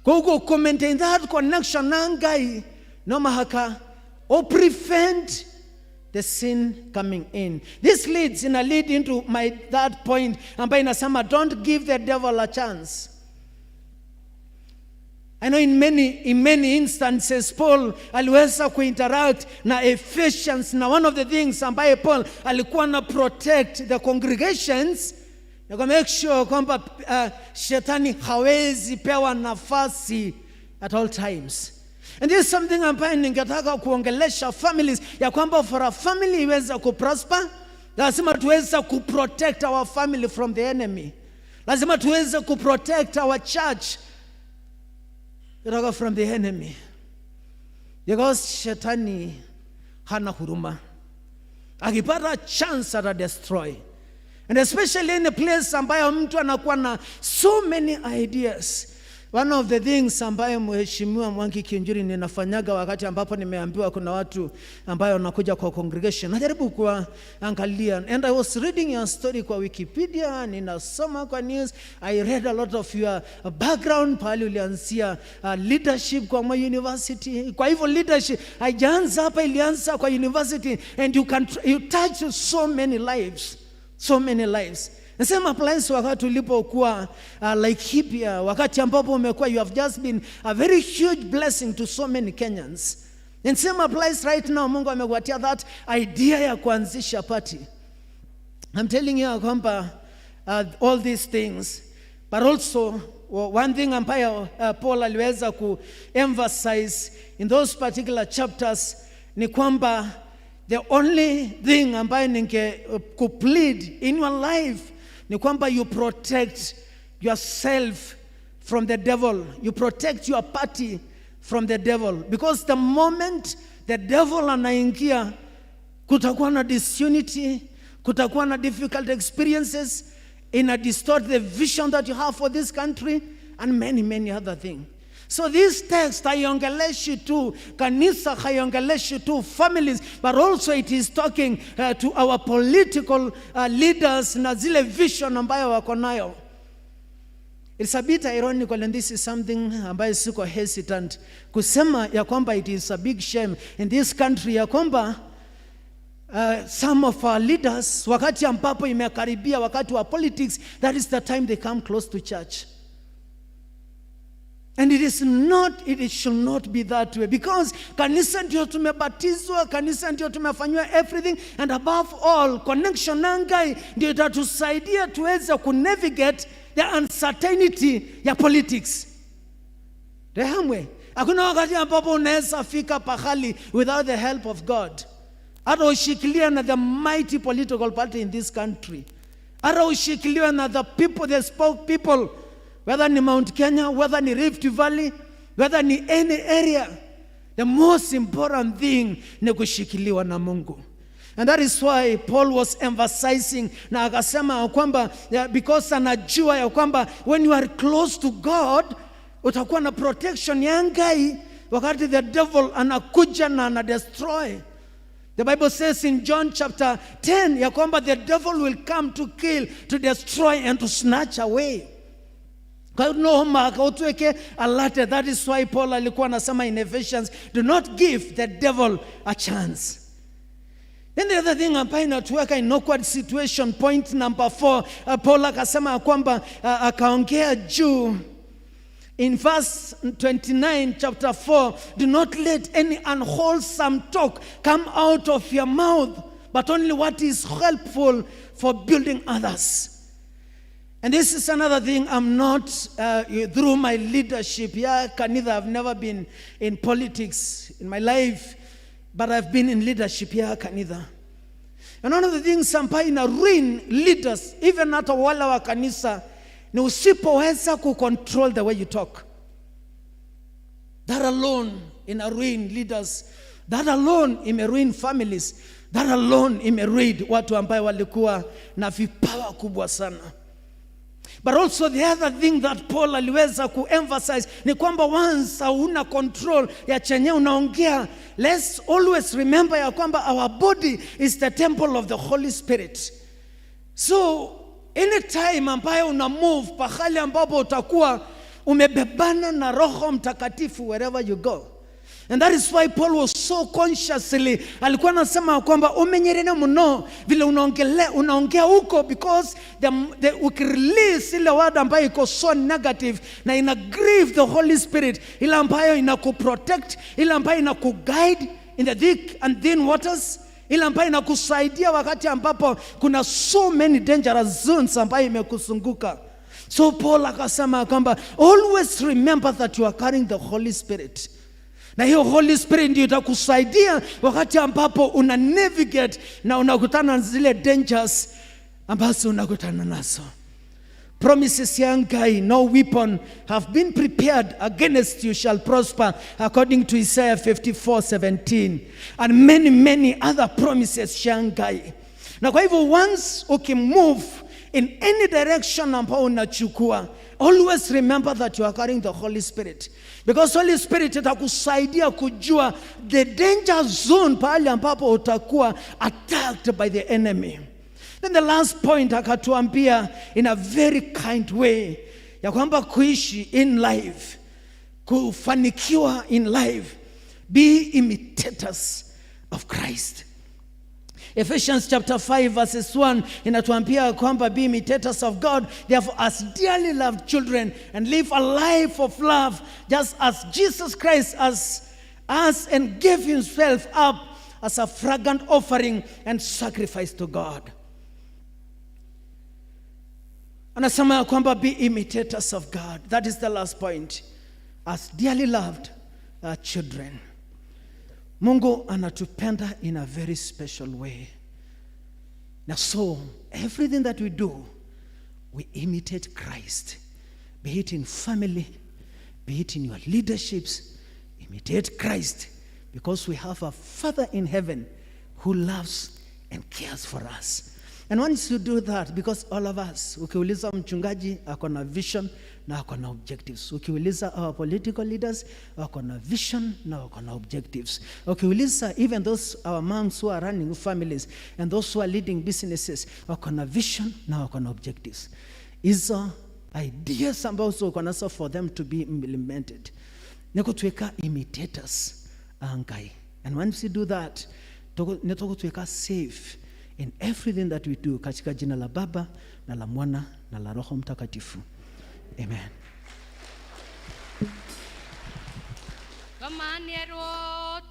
Koguo ku maintain that connection na Ngai no mahaka or prevent the sin coming in. This leads in a lead into my third point ambayo inasema, don't give the devil a chance. I know in many instances Paul aliweza kuinteract na Ephesians, na one of the things ambaye Paul alikuwa na protect the congregations na ku make sure kwamba shetani hawezi pewa nafasi at all times. And this is something ambayo ningetaka kuongelesha families, ya kwamba for a family iweze kuprosper, lazima tuweze kuprotect our family from the enemy. Lazima tuweze kuprotect our church kutoka from the enemy. Because shetani hana huruma. Akipata chance, ata destroy. And especially in a place ambayo mtu anakuwa na so many ideas. One of the things ambayo, Mheshimiwa Mwangi Kiunjuri, ninafanyaga wakati ambapo nimeambiwa kuna watu ambayo wanakuja kwa congregation, najaribu kuangalia, and I was reading your story kwa Wikipedia, ninasoma kwa news. I read a lot of your background, pahali ulianzia leadership kwa Moi University. Kwa hivyo leadership haijaanza hapa, ilianza kwa university, and you touch so many lives, so many lives. The same applies wakati ulipokuwa Laikipia, wakati ambapo umekuwa, you have just been a very huge blessing to so many Kenyans. And same applies right now. Mungu amekupatia that idea ya kuanzisha party. I'm telling you ya kwamba all these things, but also one thing ambayo Paul aliweza ku emphasize in those particular chapters ni kwamba the only thing ambayo ninge kuplead in your life ni kwamba you protect yourself from the devil, you protect your party from the devil, because the moment the devil anaingia, kutakuwa na disunity, kutakuwa na difficult experiences, ina distort the vision that you have for this country and many, many other things. So this text haiongeleshi tu kanisa, haiongeleshi tu families, but also it is talking to our political leaders na zile vision ambayo wako nayo. It's a bit ironical, and this is something ambayo siko hesitant kusema ya kwamba it is a big shame in this country ya kwamba some of our leaders, wakati ambapo imekaribia wakati wa politics, that is the time they come close to church. And it is not, it should not be that way, because kanisa ndio tumebatizwa, kanisa ndio tumefanyiwa everything, and above all, connection na Ngai ndio itatusaidia tuweze kunavigate the uncertainty ya politics. Rehamwe, hakuna wakati ambapo unaweza fika pahali without the help of God. Hata ushikilie na the mighty political party in this country, hata ushikiliwe na the people, the spoke people, whether ni Mount Kenya, whether ni Rift Valley, whether ni any area, the most important thing ni kushikiliwa na Mungu. And that is why Paul was emphasizing na akasema ya kwamba because anajua ya kwamba when you are close to God, utakuwa na protection ya Ngai wakati the devil anakuja na ana destroy. The Bible says in John chapter 10 ya kwamba the devil will come to kill, to destroy and to snatch away. Kwa hiyo no maka utuweke alert. That is why Paul alikuwa anasema in Ephesians, do not give the devil a chance. Then the other thing ambayo inatuweka in awkward situation, point number 4, Paul akasema ya kwamba akaongea juu in verse 29, chapter 4, do not let any unwholesome talk come out of your mouth, but only what is helpful for building others. And this is another thing. I'm not, through my leadership, yeah, Kanitha, I've never been in politics in my life, but I've been in leadership here, Kanitha. And one of the things ambayo ina ruin leaders, even hata wale wa kanisa, ni usipoweza kucontrol the way you talk. That alone ina ruin leaders. That alone ime ruin families. That alone ime ruin watu ambayo walikuwa na vipawa kubwa sana. But also the other thing that Paul aliweza kuemphasize ni kwamba once hauna control ya chenye unaongea, let's always remember ya kwamba our body is the temple of the Holy Spirit. So anytime ambayo una move pahali ambapo utakuwa umebebana na Roho Mtakatifu wherever you go. And that is why Paul was so consciously alikuwa anasema kwamba umenyerene mno vile unaongea huko, because ukirelease ile word ambayo iko so negative na ina grieve the Holy Spirit, ile ambayo inakuprotect, ile ambayo inakuguide in the thick and thin waters, ile ambayo inakusaidia wakati ambapo kuna so many dangerous zones ambayo imekuzunguka. So Paul akasema kwamba always remember that you are carrying the Holy Spirit. Na hiyo Holy Spirit ndio itakusaidia wakati ambapo una navigate na unakutana na zile dangers ambazo unakutana nazo. Promises ya Ngai, no weapon have been prepared against you shall prosper, according to Isaiah 54:17. And many, many other promises ya Ngai. Na kwa hivyo once ukimove in any direction ambao unachukua, always remember that you are carrying the Holy Spirit. Because Holy Spirit itakusaidia kujua the danger zone pahali ambapo utakuwa attacked by the enemy. Then the last point akatuambia in a very kind way ya kwamba kuishi in life, kufanikiwa in life, be imitators of Christ. Ephesians chapter 5 verses 1 inatuambia kwamba be imitators of God, therefore as dearly loved children, and live a life of love, just as Jesus Christ us and gave himself up as a fragrant offering and sacrifice to God. Anasema ya kwamba be imitators of God. That is the last point. As dearly loved children. Mungu anatupenda in a very special way. Now so everything that we do, we imitate Christ. Be it in family, be it in your leaderships, imitate Christ, because we have a Father in heaven who loves and cares for us. And once you do that, because all of us, ukiuliza mchungaji ako na vision na ako na objectives. Ukiuliza our political leaders wako na vision na wako na objectives. Ukiuliza even those our moms who are running families and those who are leading businesses wako na vision na wako na objectives. Hizo ideas ambazo uko nazo for them to be implemented. Ni kutuweka imitators a Ngai. And once you do that, ni tukutuweka safe in everything that we do, katika jina la Baba na la Mwana na la Roho Mtakatifu. Amen. Kamanierwo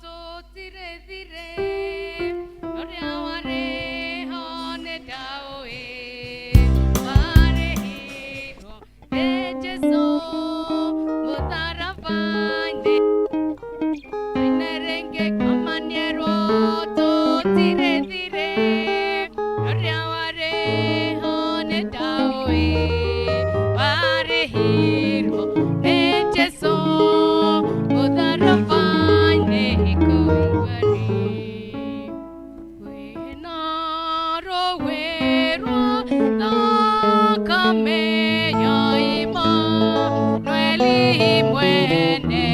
tũtirĩthire, ũrĩa warĩ ho nĩ ndaũĩ. Warĩhirwo nĩ Jesũ mũtharaba-inĩ. Tũine rĩngĩ kamanierwo tũtirĩthire, ũrĩa warĩ ho nĩ ndaũĩ. Warĩhirwo nĩ Jesũ mũtharaba-inĩ kũu. Kwĩna rũĩ rwa thakame ya Imanueli mwene.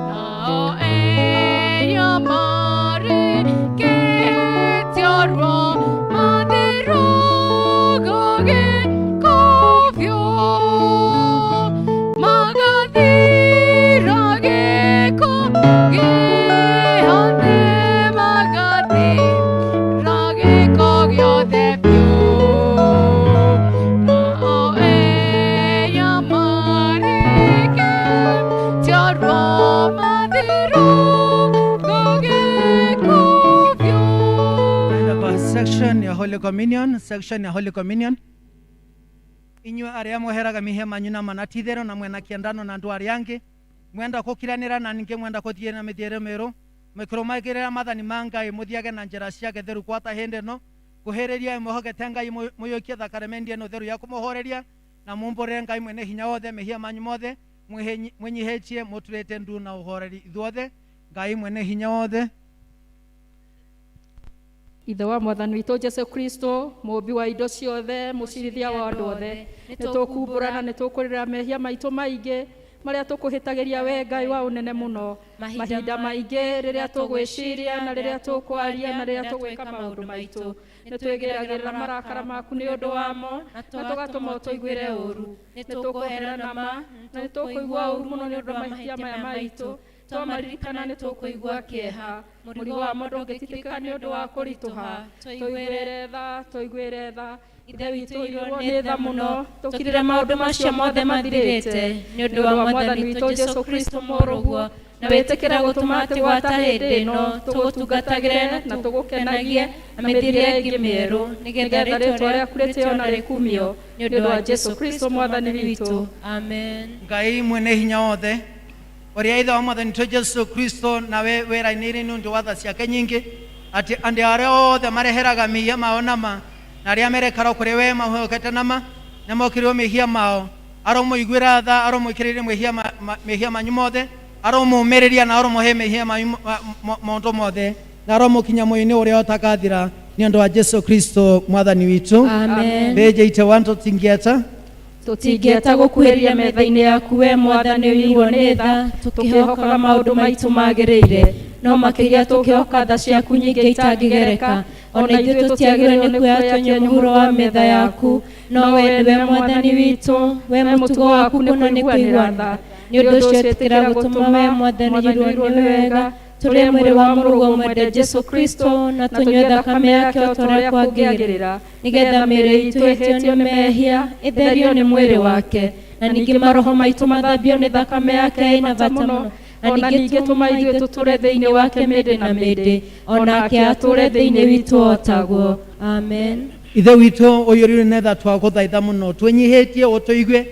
Nao eya marĩkĩtie orwo mathiraga gĩkũbio. Magathira gĩko gĩothe, magathira gĩko gĩothe biũ. Nao eya marĩkĩtie orwo mathiraga gĩko biũ. Tunaenda kwa section ya Holy Communion, section ya Holy Communion. Inyuĩ arĩa mweheraga mĩhia manyu na manatithero na mwena kĩendano na andũ arĩa angĩ, mwenda gũkiranĩra na ningĩ mwenda gũthiĩ na mĩthiĩre mĩerũ, mũkĩrũmagĩrĩra maathani ma Ngai, mũthiage na njĩra ciake theru gwata hĩndĩ ĩno, kuhĩrĩria mwĩhokete Ngai mũiyũkie thakaramenti ĩno theru ya kũmũhoreria, na mumbũrĩre Ngai mwene hinya wothe mehia manyu mothe, mwĩnyihĩtie mũturĩte ndu na ũhoreri ithuothe. Ngai mwene hinya wothe. Ithe wa Mwathani witũ Jesu Kristo, mũũmbi wa indo ciothe, mũcirithia wa andũ othe, nĩ tũkumbũra na nĩ tũkũrĩra mehia maitũ maingĩ marĩa tũkũhĩtagĩria we Ngai wa ũnene mũno, mahinda maingĩ rĩrĩa tũgwĩciria na rĩrĩa tũkwaria na rĩrĩa tũgwĩka maũndũ maitũ, nĩ twĩgĩragĩrĩra marakara maku nĩ ũndũ wamo na tũgatũma ũtũiguĩre ũũru. Nĩ tũkũherera na ma na nĩ tũkũigua ũũru mũno nĩ ũndũ wa mahĩtia maya maitũ. Twamaririkana nĩ tũkũigua kĩeha, mũrigo wamo ndũngĩtitika nĩ ũndũ wa kũritũha. Tũiguĩre tha, tũiguĩre tha. Ithe witũ ũiyũrwo nĩ tha mũno, tũkirĩre maũndũ macio mothe mathirĩte nĩ ũndũ wa Mwathani witũ Jesu Kristo mũrũguo, na wĩtĩkĩra gũtũma atĩ gwata hĩndĩ ĩno tũgũtungatagĩre na tũgũkenagie na mĩthiĩre ĩngĩ mĩerũ, nĩgetha rĩĩtwa rĩaku rĩtĩo na rĩkumio nĩ ũndũ wa Jesu Kristo Mwathani witũ. Amen. Ngai mwene hinya wothe, ũrĩa ithe wa Mwathani witũ Jesu Kristo nawe wĩra-inĩ nĩ ũndũ wa tha ciake nyingĩ, atĩ andũ arĩa othe mareheraga mehia mao nama na arĩa merekara kũrĩ we mahokete nama nĩ mokĩrĩrwo mehia mao, aromũiguĩra tha, aromwĩkĩrĩria mehia manyu mothe, aromũmĩrĩria na aromũhe mehia manyu maũndũ mothe, na aromũkinya muoyo-inĩ ũrĩa ũtakathira nĩ ũndũ wa Jesu Kristo Mwathani witũ. Amen. Page 81 tũtingĩeta. Tũtingĩeta gũkuhĩrĩria metha-inĩ yaku we Mwathani ũiyũirwo nĩ tha, tũkĩhokaga maũndũ maitũ magĩrĩire, no makĩria tũkĩhoka tha ciaku nyingĩ itangĩgereka. Ona ithuĩ tũtiagĩrĩirwo nĩ kuoya tũnyue mũhuro wa metha yaku, no we nĩwe Mwathani witũ, we mũtugo waku kũna nĩ kũiguana tha. Nĩ ũndũ ũcio ĩtĩkĩra gũtũma we Mwathani ũiyũirwo nĩ wega, tũrĩe mwĩrĩ wa mũrũguo mwende Jesu Kristo na tũnyue thakame yake o ta ũrĩa kwagĩrĩra, nĩgetha mĩĩrĩ itũ ĩhĩtio nĩ mehia ĩtherio nĩ mwĩrĩ wake, na ningĩ maroho maitũ mathambio nĩ thakame yake ĩna bata mũno. Ona ningĩ tũma ithuĩ tũtũre thĩinĩ wake mĩndĩ na mĩndĩ, onake atũre thĩinĩ witũ o taguo. Amen. Ithe witũ ũyũrĩire nĩ tha twagũthaitha mũno twĩnyihĩtie ũtũigue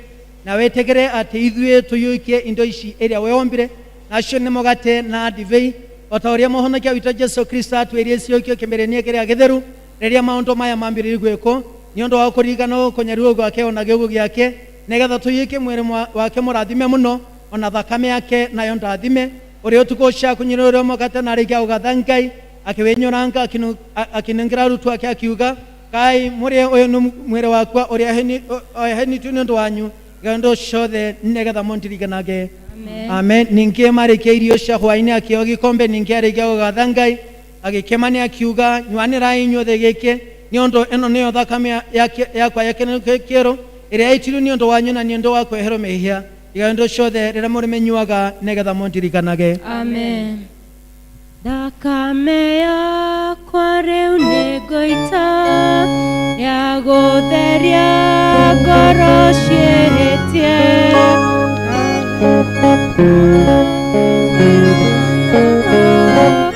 na wĩtĩkĩre atĩ ithuĩ tũiyũkie indo ici ĩrĩa weombire nacio nĩ mũgate na ndibei o ta ũrĩa mũhonokia witũ Jesu Kristo atwĩrie ciũkio kĩmerenie kĩrĩa gĩtheru rĩrĩa maũndũ maya mambĩrĩirie gwĩkwo nĩ ũndũ wa kũririkana kũnyariirwo gwake ona gĩkuũ gĩake nĩgetha tũiyũkie mwĩrĩ wake mũrathime mũno ona thakame yake nayo ndathime ũrĩa ũtukũ ũcio akunyire ũrĩa mũgate na arĩkia gũgatha Ngai akĩwĩnyũranga akĩnengera arutwo ake akiuga kai mũrĩe ũyũ nĩ mwĩrĩ wakwa ũrĩa ũheanĩtwo nĩ ũndũ wanyu iga indo ciothe nĩgetha mũndirikanage. Amen. Amen. Ningĩ marĩkia irio cia hwaĩ-inĩ akĩoya gĩkombe ningĩ arĩkia gũgatha Ngai agĩkĩmania akiuga nyuanĩrai inyuothe gĩkĩ nĩ ũndũ ĩno nĩyo thakame yakwa ya kĩrĩkanĩro kĩerũ ĩrĩa yaitirwo nĩ ũndũ wanyu na nĩ ũndũ wa kweherwo mehia iga indo ciothe rĩrĩa mũrĩmĩnyuaga nĩgetha mũndirikanage. Amen. Thakame yakwa rĩu nĩngũita ya gũtheria ngoro ciĩhĩtie.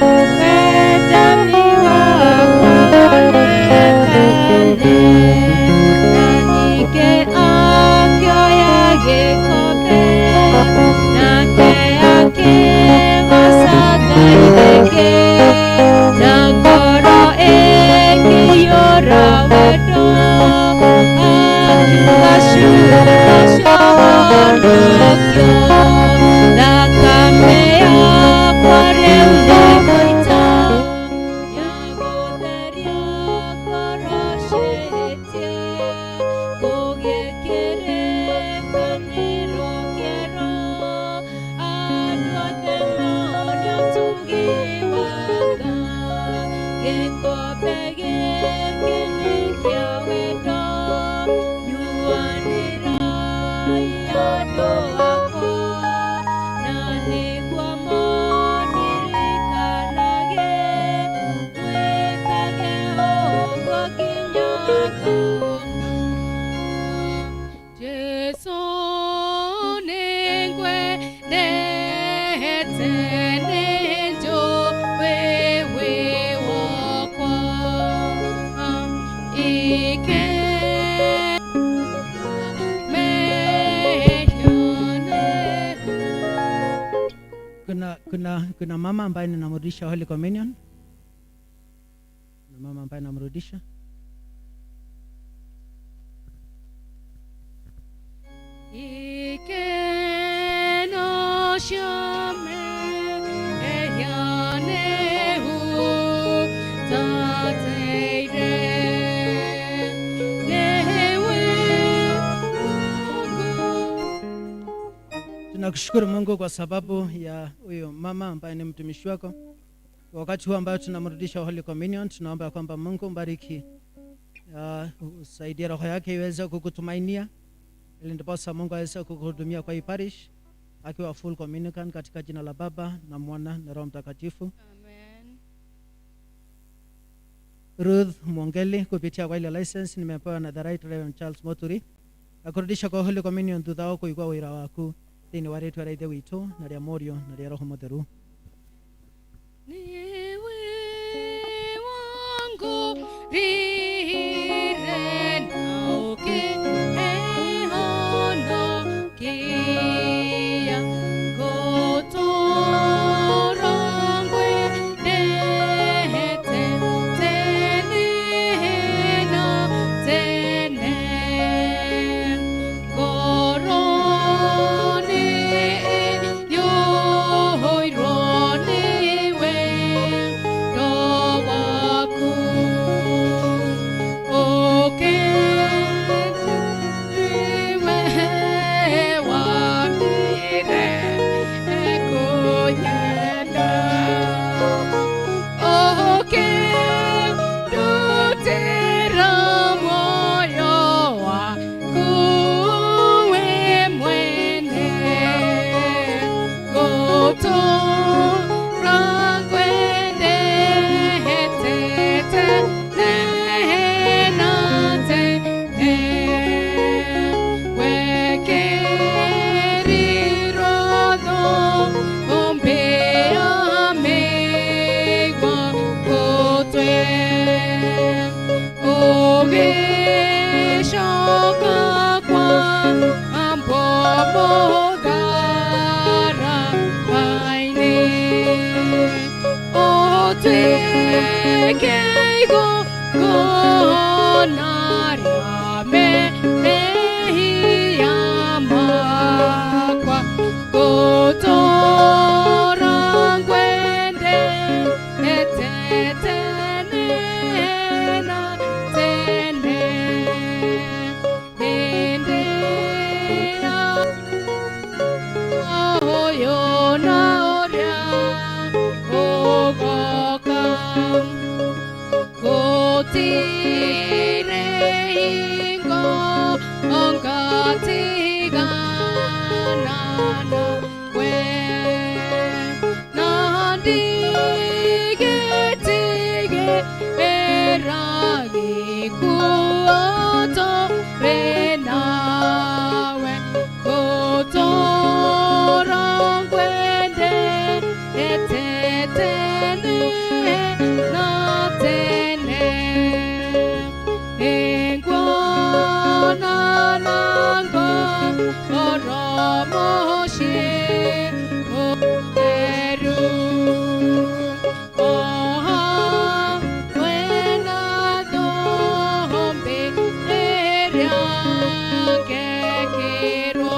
Wendani wakwa wonekane, na ningĩ akĩoya gĩkombe, nake akĩgooca Ngai rĩngĩ, na ngoro ĩkĩiyũra wendo, akiuga ciugo cia ũhonokio. Thakame yakwa rĩu nĩngũita ya gũtheria ngoro ciĩhĩtie, kũgĩe kĩrĩkanĩro kĩerũ, andũ othe mone ũtugi wa Ngai. Gĩkombe gĩkĩ nĩ kĩa wendo, nyuanĩrai andũ akwa, na nĩguo mũndirikanage, mwĩkage ũguo nginya ngooka. Jesu nĩngwendete nĩnjũĩ wĩ wakwa ike mehia Kuna mama ambaye ninamrudisha Holy Communion. Kuna mama ambaye namrudisha. Ikeno ciame eyanehu tateire newe. Tunakushukuru Mungu kwa sababu ya huyo mama ambaye ni mtumishi wako. Wakati huu ambayo tunamrudisha Holy Communion, tunaomba ya kwamba Mungu mbariki, usaidie roho yake iweze kukutumainia, ili ndiposa Mungu aweze kukuhudumia kwa hii parish akiwa full communicant, katika jina la Baba na Mwana na Roho Mtakatifu. Amen. Ruth Mwongeli, kupitia kwa ile license nimepewa na the Right Reverend Charles Moturi, akurudisha kwa Holy Communion thutha wa kuigua wira waku thĩinĩ wa rĩtwa rĩa Ithe witũ na rĩa Mũriũ na rĩa Roho Mũtheru. Niwe wangu rire na ũkĩhonokia ngũtũũra ngwendete tene na tene ngoro nĩ ĩiyũirwo nĩ wendo waku. nawe na ndigetige eragikuotore nawe gotora ngwende etetene na tene engwana nango oromoshe oteru oha wena dombe eriangekero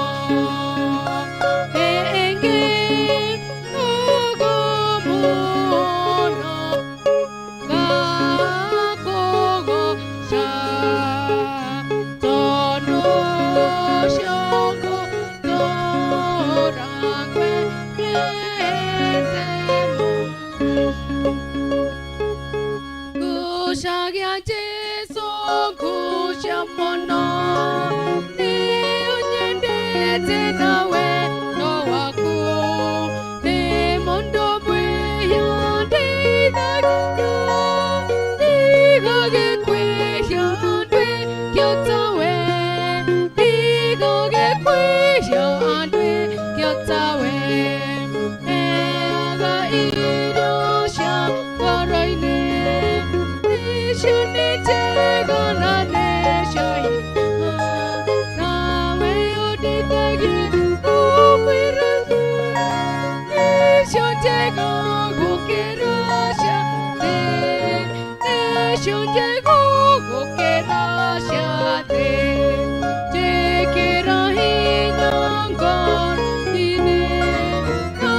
enge ogomono gakogo sha tono shongo torangwe etemo Kushagia Jesu kusha mono ni unyendete nawe no waku ni mondo bweya ndithagia ndigagĩkwĩhia ndwĩkĩotawe ndigagĩkwĩhia ndwĩkĩotawe heaga irio cia ngoro-inĩ icio nĩ njega na nĩcio hinya nawe ũndeithagie gũkwĩra nĩcio njega gũkĩra cia thĩ nĩcio njega gũkĩra cia thĩ njĩkĩra hinya ngoro-inĩ na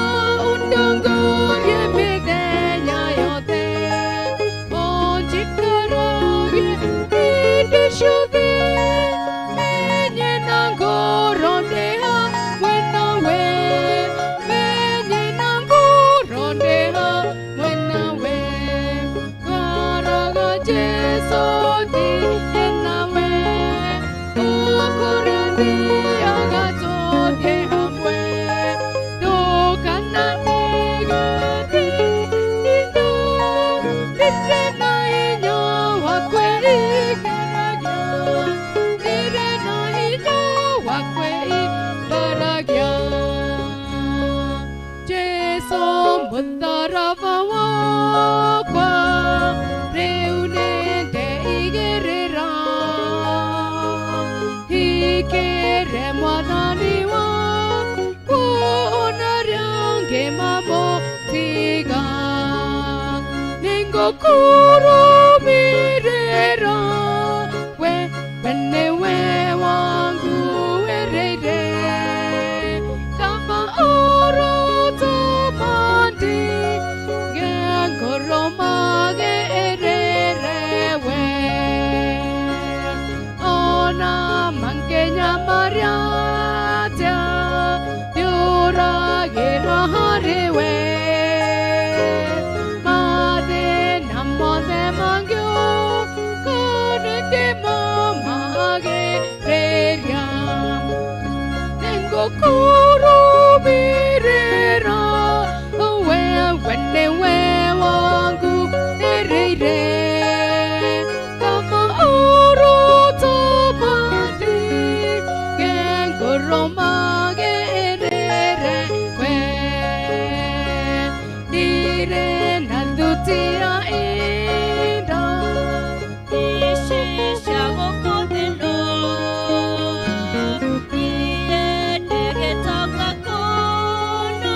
ũndongorie mĩthenya yothe ũnjikaragie hĩndĩ ciothe menye na ngoro ndĩ hamwe nawe menye na ngoro ndĩ hamwe nawe ngaraga Jesu thiĩ nawe ũkũrĩa thiaga tũthiĩ hamwe ndũkanandige thiĩ ndirĩ na hinya wa kwĩringaragia ndirĩ na hinya wa kwĩringaragia Jesu mũtharaba wakwa rĩu nĩndeigĩrĩra hikĩre mwathani wakwa ona rĩa ngĩmamũtiga nĩngũkũrũmĩrĩra we we nĩwe wangu wĩrĩire kaba ũrũtũmandi ngoro magĩrĩre we ona mangĩnyamaria atĩa ndiũragĩra harĩ we mathĩna mothe mangĩũka nĩndĩmo magĩrĩria nĩngũkũrũmĩrĩra we we nĩwe wangu ĩrĩire kama ũrũtũmandi ngoro magĩrĩre we ndirĩ na thuti ya indo Ici cia gũkũ thĩ no iende gĩtonga kũno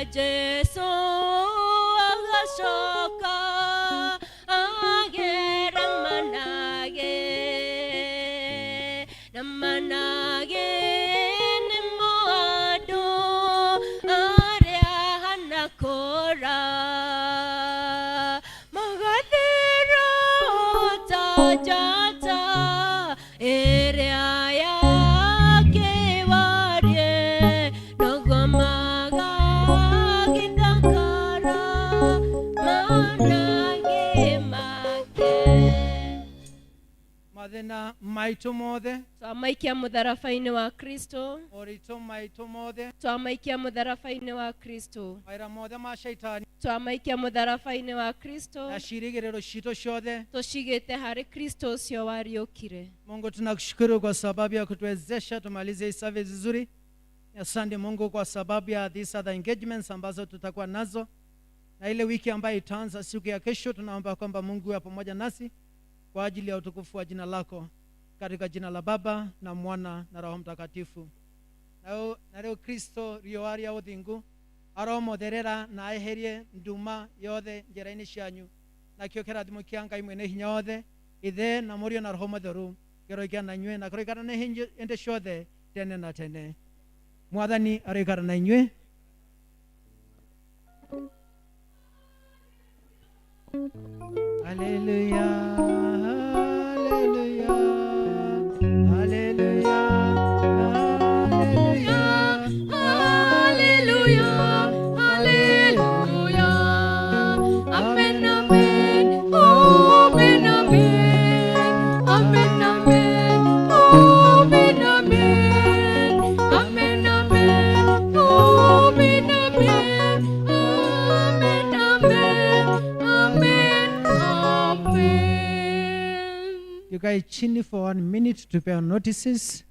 Rĩrĩa Jesũ agacoka agere manage na manage nĩmo andũ arĩa hanakũra magathira ta njata ĩrĩa yakĩwarie noguo magagĩthakara manage make. Mathĩna maitũ mothe, Twamaikia mũtharaba-inĩ wa Kristo. Moritũ maitũ mothe, Twamaikia mũtharaba-inĩ wa Kristo. Mawĩra mothe ma shaitani, Twamaikia mũtharaba-inĩ wa Kristo. Na ciĩrĩgĩrĩro citũ ciothe. Tũcigĩte harĩ Kristo ũcio wariũkire. Mungu tunakushukuru kwa sababu ya kutuwezesha tumalize hii service vizuri. Asante Mungu kwa sababu ya these other engagements ambazo tutakuwa nazo na ile wiki ambayo itaanza siku ya kesho. Tunaomba kwamba Mungu awe pamoja nasi kwa ajili ya utukufu wa jina lako, katika jina la Baba na Mwana na Roho Mtakatifu. Na rĩu Kristo riũa rĩa ũthingu aromũtherera na eherie nduma yothe njĩra-inĩ cianyu, nakĩo kĩrathimo kĩa Ngai mwene hinya wothe, Ithe na Mũriũ na Roho Mũtheru, kĩroikara na inyuĩ na kĩroikara na hĩndĩ ciothe tene na tene. Mwathani aroikara na inyuĩ. Haleluya, haleluya, haleluya, Hallelujah, hallelujah. Amen, amen, amen, amen. Amen, amen, amen, amen. Amen, amen, amen, amen. Amen, amen, amen, amen. You guys chini for 1 minute to pay our notices.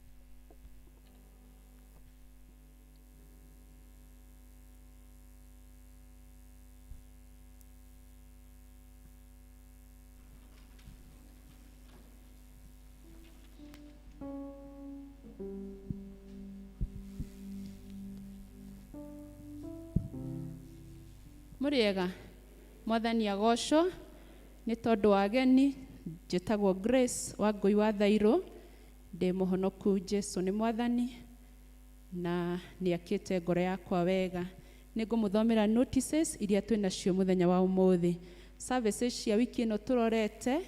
Mũrĩega, mwathani agocwo. Nĩ tondũ wa ageni, njĩtagwo Grace wa Ngũi wa Thairũ, ndĩ mũhonoku. Jesu nĩ mwathani na nĩ akĩte ngoro yakwa wega. Nĩ ngũmũthomera notices iria twĩ nacio mũthenya wa ũmũthĩ. Services cia wiki ĩno tũrorete,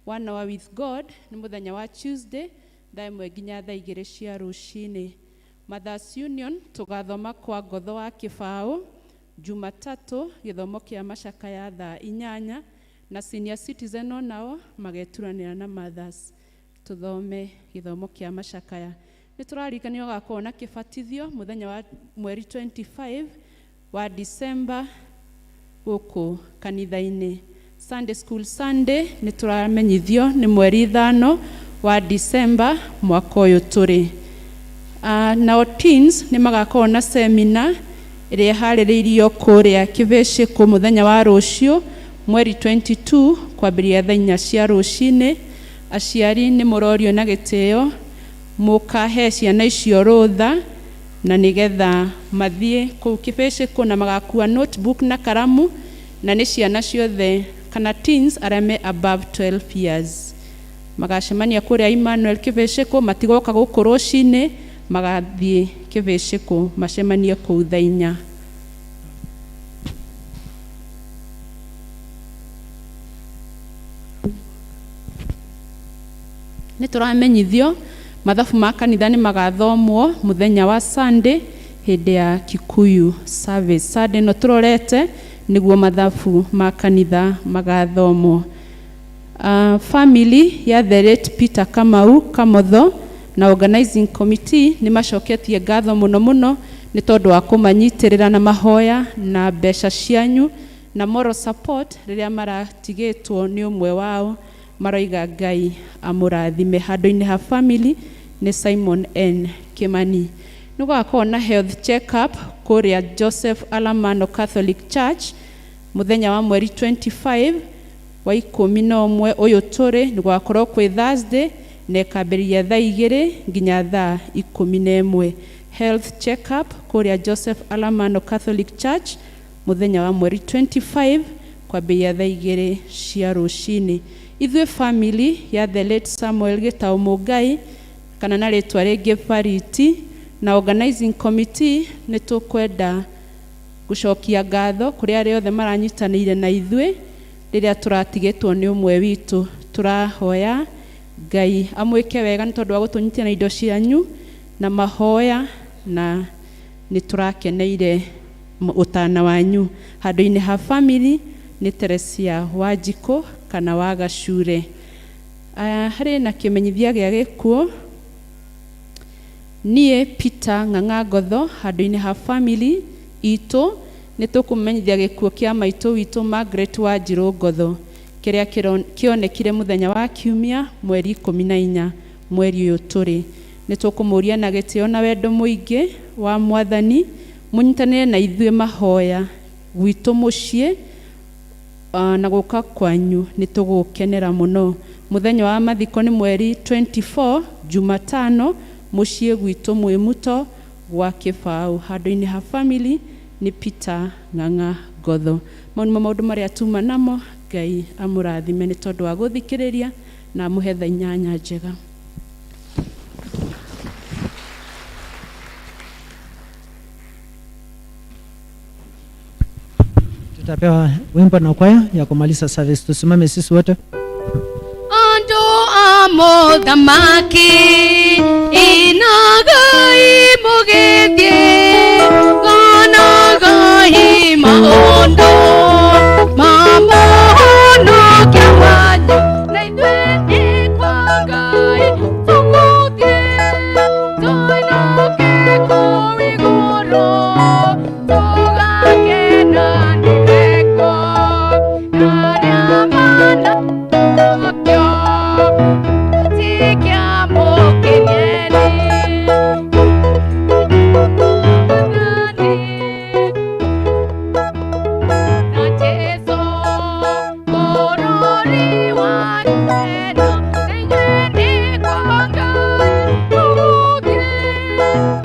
One Hour with God nĩ mũthenya wa Tuesday thaa 1 nginya thaa 2 cia rũcinĩ. Mothers Union tũgathoma kwa ngotho wa kĩbaũ Jumatatũ, gĩthomo kĩa macakaya thaa 8, na senior citizen onao mageturanĩra na mothers tũthome gĩthomo kĩa macakaya. Nĩ tũrarikanio gakorwo na kĩbatithio mũthenya wa mweri 25 wa December gũkũ kanitha-inĩ. Sunday School Sunday nĩ tũramenyithio nĩ mweri 5 wa December mwaka ũyũ tũrĩ. Nao teens nĩ magakorwo na seminar ĩrĩa ĩharĩrĩirio kũrĩa Kĩbĩcĩkũ mũthenya wa rũciũ mweri 22 kwambĩrĩria thaa 4 cia rũcinĩ. Aciari nĩ mũrorio na gĩtĩo mũkahe ciana icio rũtha na nĩgetha mathiĩ kũu Kĩbĩcĩkũ, na magakua notebook na karamu, na nĩ ciana ciothe kana teens arĩa me above 12 years magacemania kũrĩa Emmanuel Kĩbĩcĩkũ. Matigoka gũkũ rũcinĩ, magathiĩ Kĩbĩcĩkũ macemanie kũu thaa 4. Nĩ tũramenyithio mathabu ma kanitha nĩ magathomwo mũthenya wa Sunday hĩndĩ ya Kikuyu service. Sunday ĩno tũrorete nĩguo mathabu ma kanitha magathomwo. Family ya the late Peter Kamau Kamotho na organizing committee nĩ macoketie ngatho mũno mũno nĩ tondũ wa kũmanyitĩrĩra na mahoya na mbeca cianyu na moral support rĩrĩa maratigĩtwo nĩ ũmwe wao. Maroiga Ngai amũrathime. Handũ-inĩ ha family nĩ Simon N Kimani. Nĩ gũgakorwo na health check up kũrĩa Joseph Alamano Catholic Church mũthenya wa mweri 25 wa 11 ũyũ tũrĩ. Nĩ gũgakorwo kwĩ Thursday na ĩkambĩrĩria thaa 2 nginya thaa 11. health check-up kũrĩa Joseph Alamano Catholic Church mũthenya wa mweri 25 kwambĩrĩria thaa 2 cia rũcinĩ. Ithuĩ family ya the late Samuel Gĩtaũ Mũngai kana na rĩtwa rĩngĩ Bariti na organizing committee nĩ tũkwenda gũcokia ngatho kũrĩ arĩa othe maranyitanĩire na ithuĩ rĩrĩa tũratigĩtwo nĩ ũmwe witũ. Tũrahoya Ngai amwĩke wega nĩ tondũ wa gũtũnyitia na indo cianyu na mahoya, na nĩ tũrakeneire ũtana wanyu. Handũ-inĩ ha family nĩ Teresia Wanjikũ kana wa Gacure. Harĩ na kĩmenyithia gĩa gĩkuũ. Niĩ Peter Ng'ang'a Ngotho handũ-inĩ ha family itũ nĩ tũkũmenyithia gĩkuũ kĩa maitũ witũ Margaret Wanjirũ Ngotho kĩrĩa kĩonekire mũthenya wa kiumia mweri 14 mweri ũyũ tũrĩ. Nĩ tũkũmũria na gĩtĩo na wendo mũingĩ wa Mwathani mũnyitanĩre na ithuĩ mahoya gwitũ mũciĩ na gũka kwanyu nĩ tũgũkenera mũno. Mũthenya wa mathiko nĩ mweri 24 Jumatano mũciĩ gwitũ Mwĩmuto gwa Kĩbaũ. Handũ-inĩ ha family nĩ Peter Ng'ang'a Ngotho. Mau nĩmo maũndũ marĩa tuma namo. Ngai amũrathime nĩ tondũ wa gũthikĩrĩria na amũhe thaa 8 njega. Tutapewa wimbo na kwaya ya kumaliza service. Tusimame sisi wote. Andũ a mũthamaki inagai mũgĩthiĩ ganagai maũndũ ma mũhonokia wanyu, na ithuĩ nĩ kwa Ngai tũgũthiĩ tũinũke kũu igũrũ tũgakenanĩre kuo na arĩa manakio tikiamũkĩnieni. Na Jesu bũrũri wa Kenya, na ithuĩ nĩ kwa Ngai tũgũthiĩ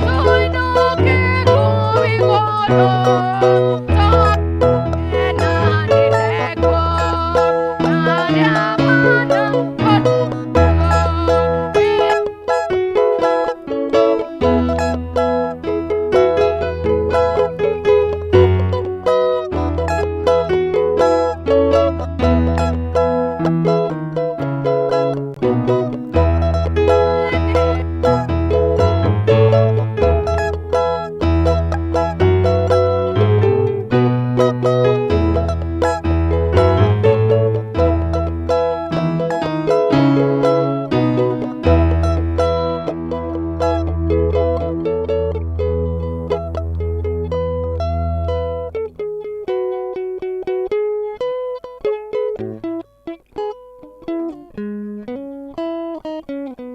tũinũke kũu igũrũ tũgakenanĩre kuo na arĩa manakio.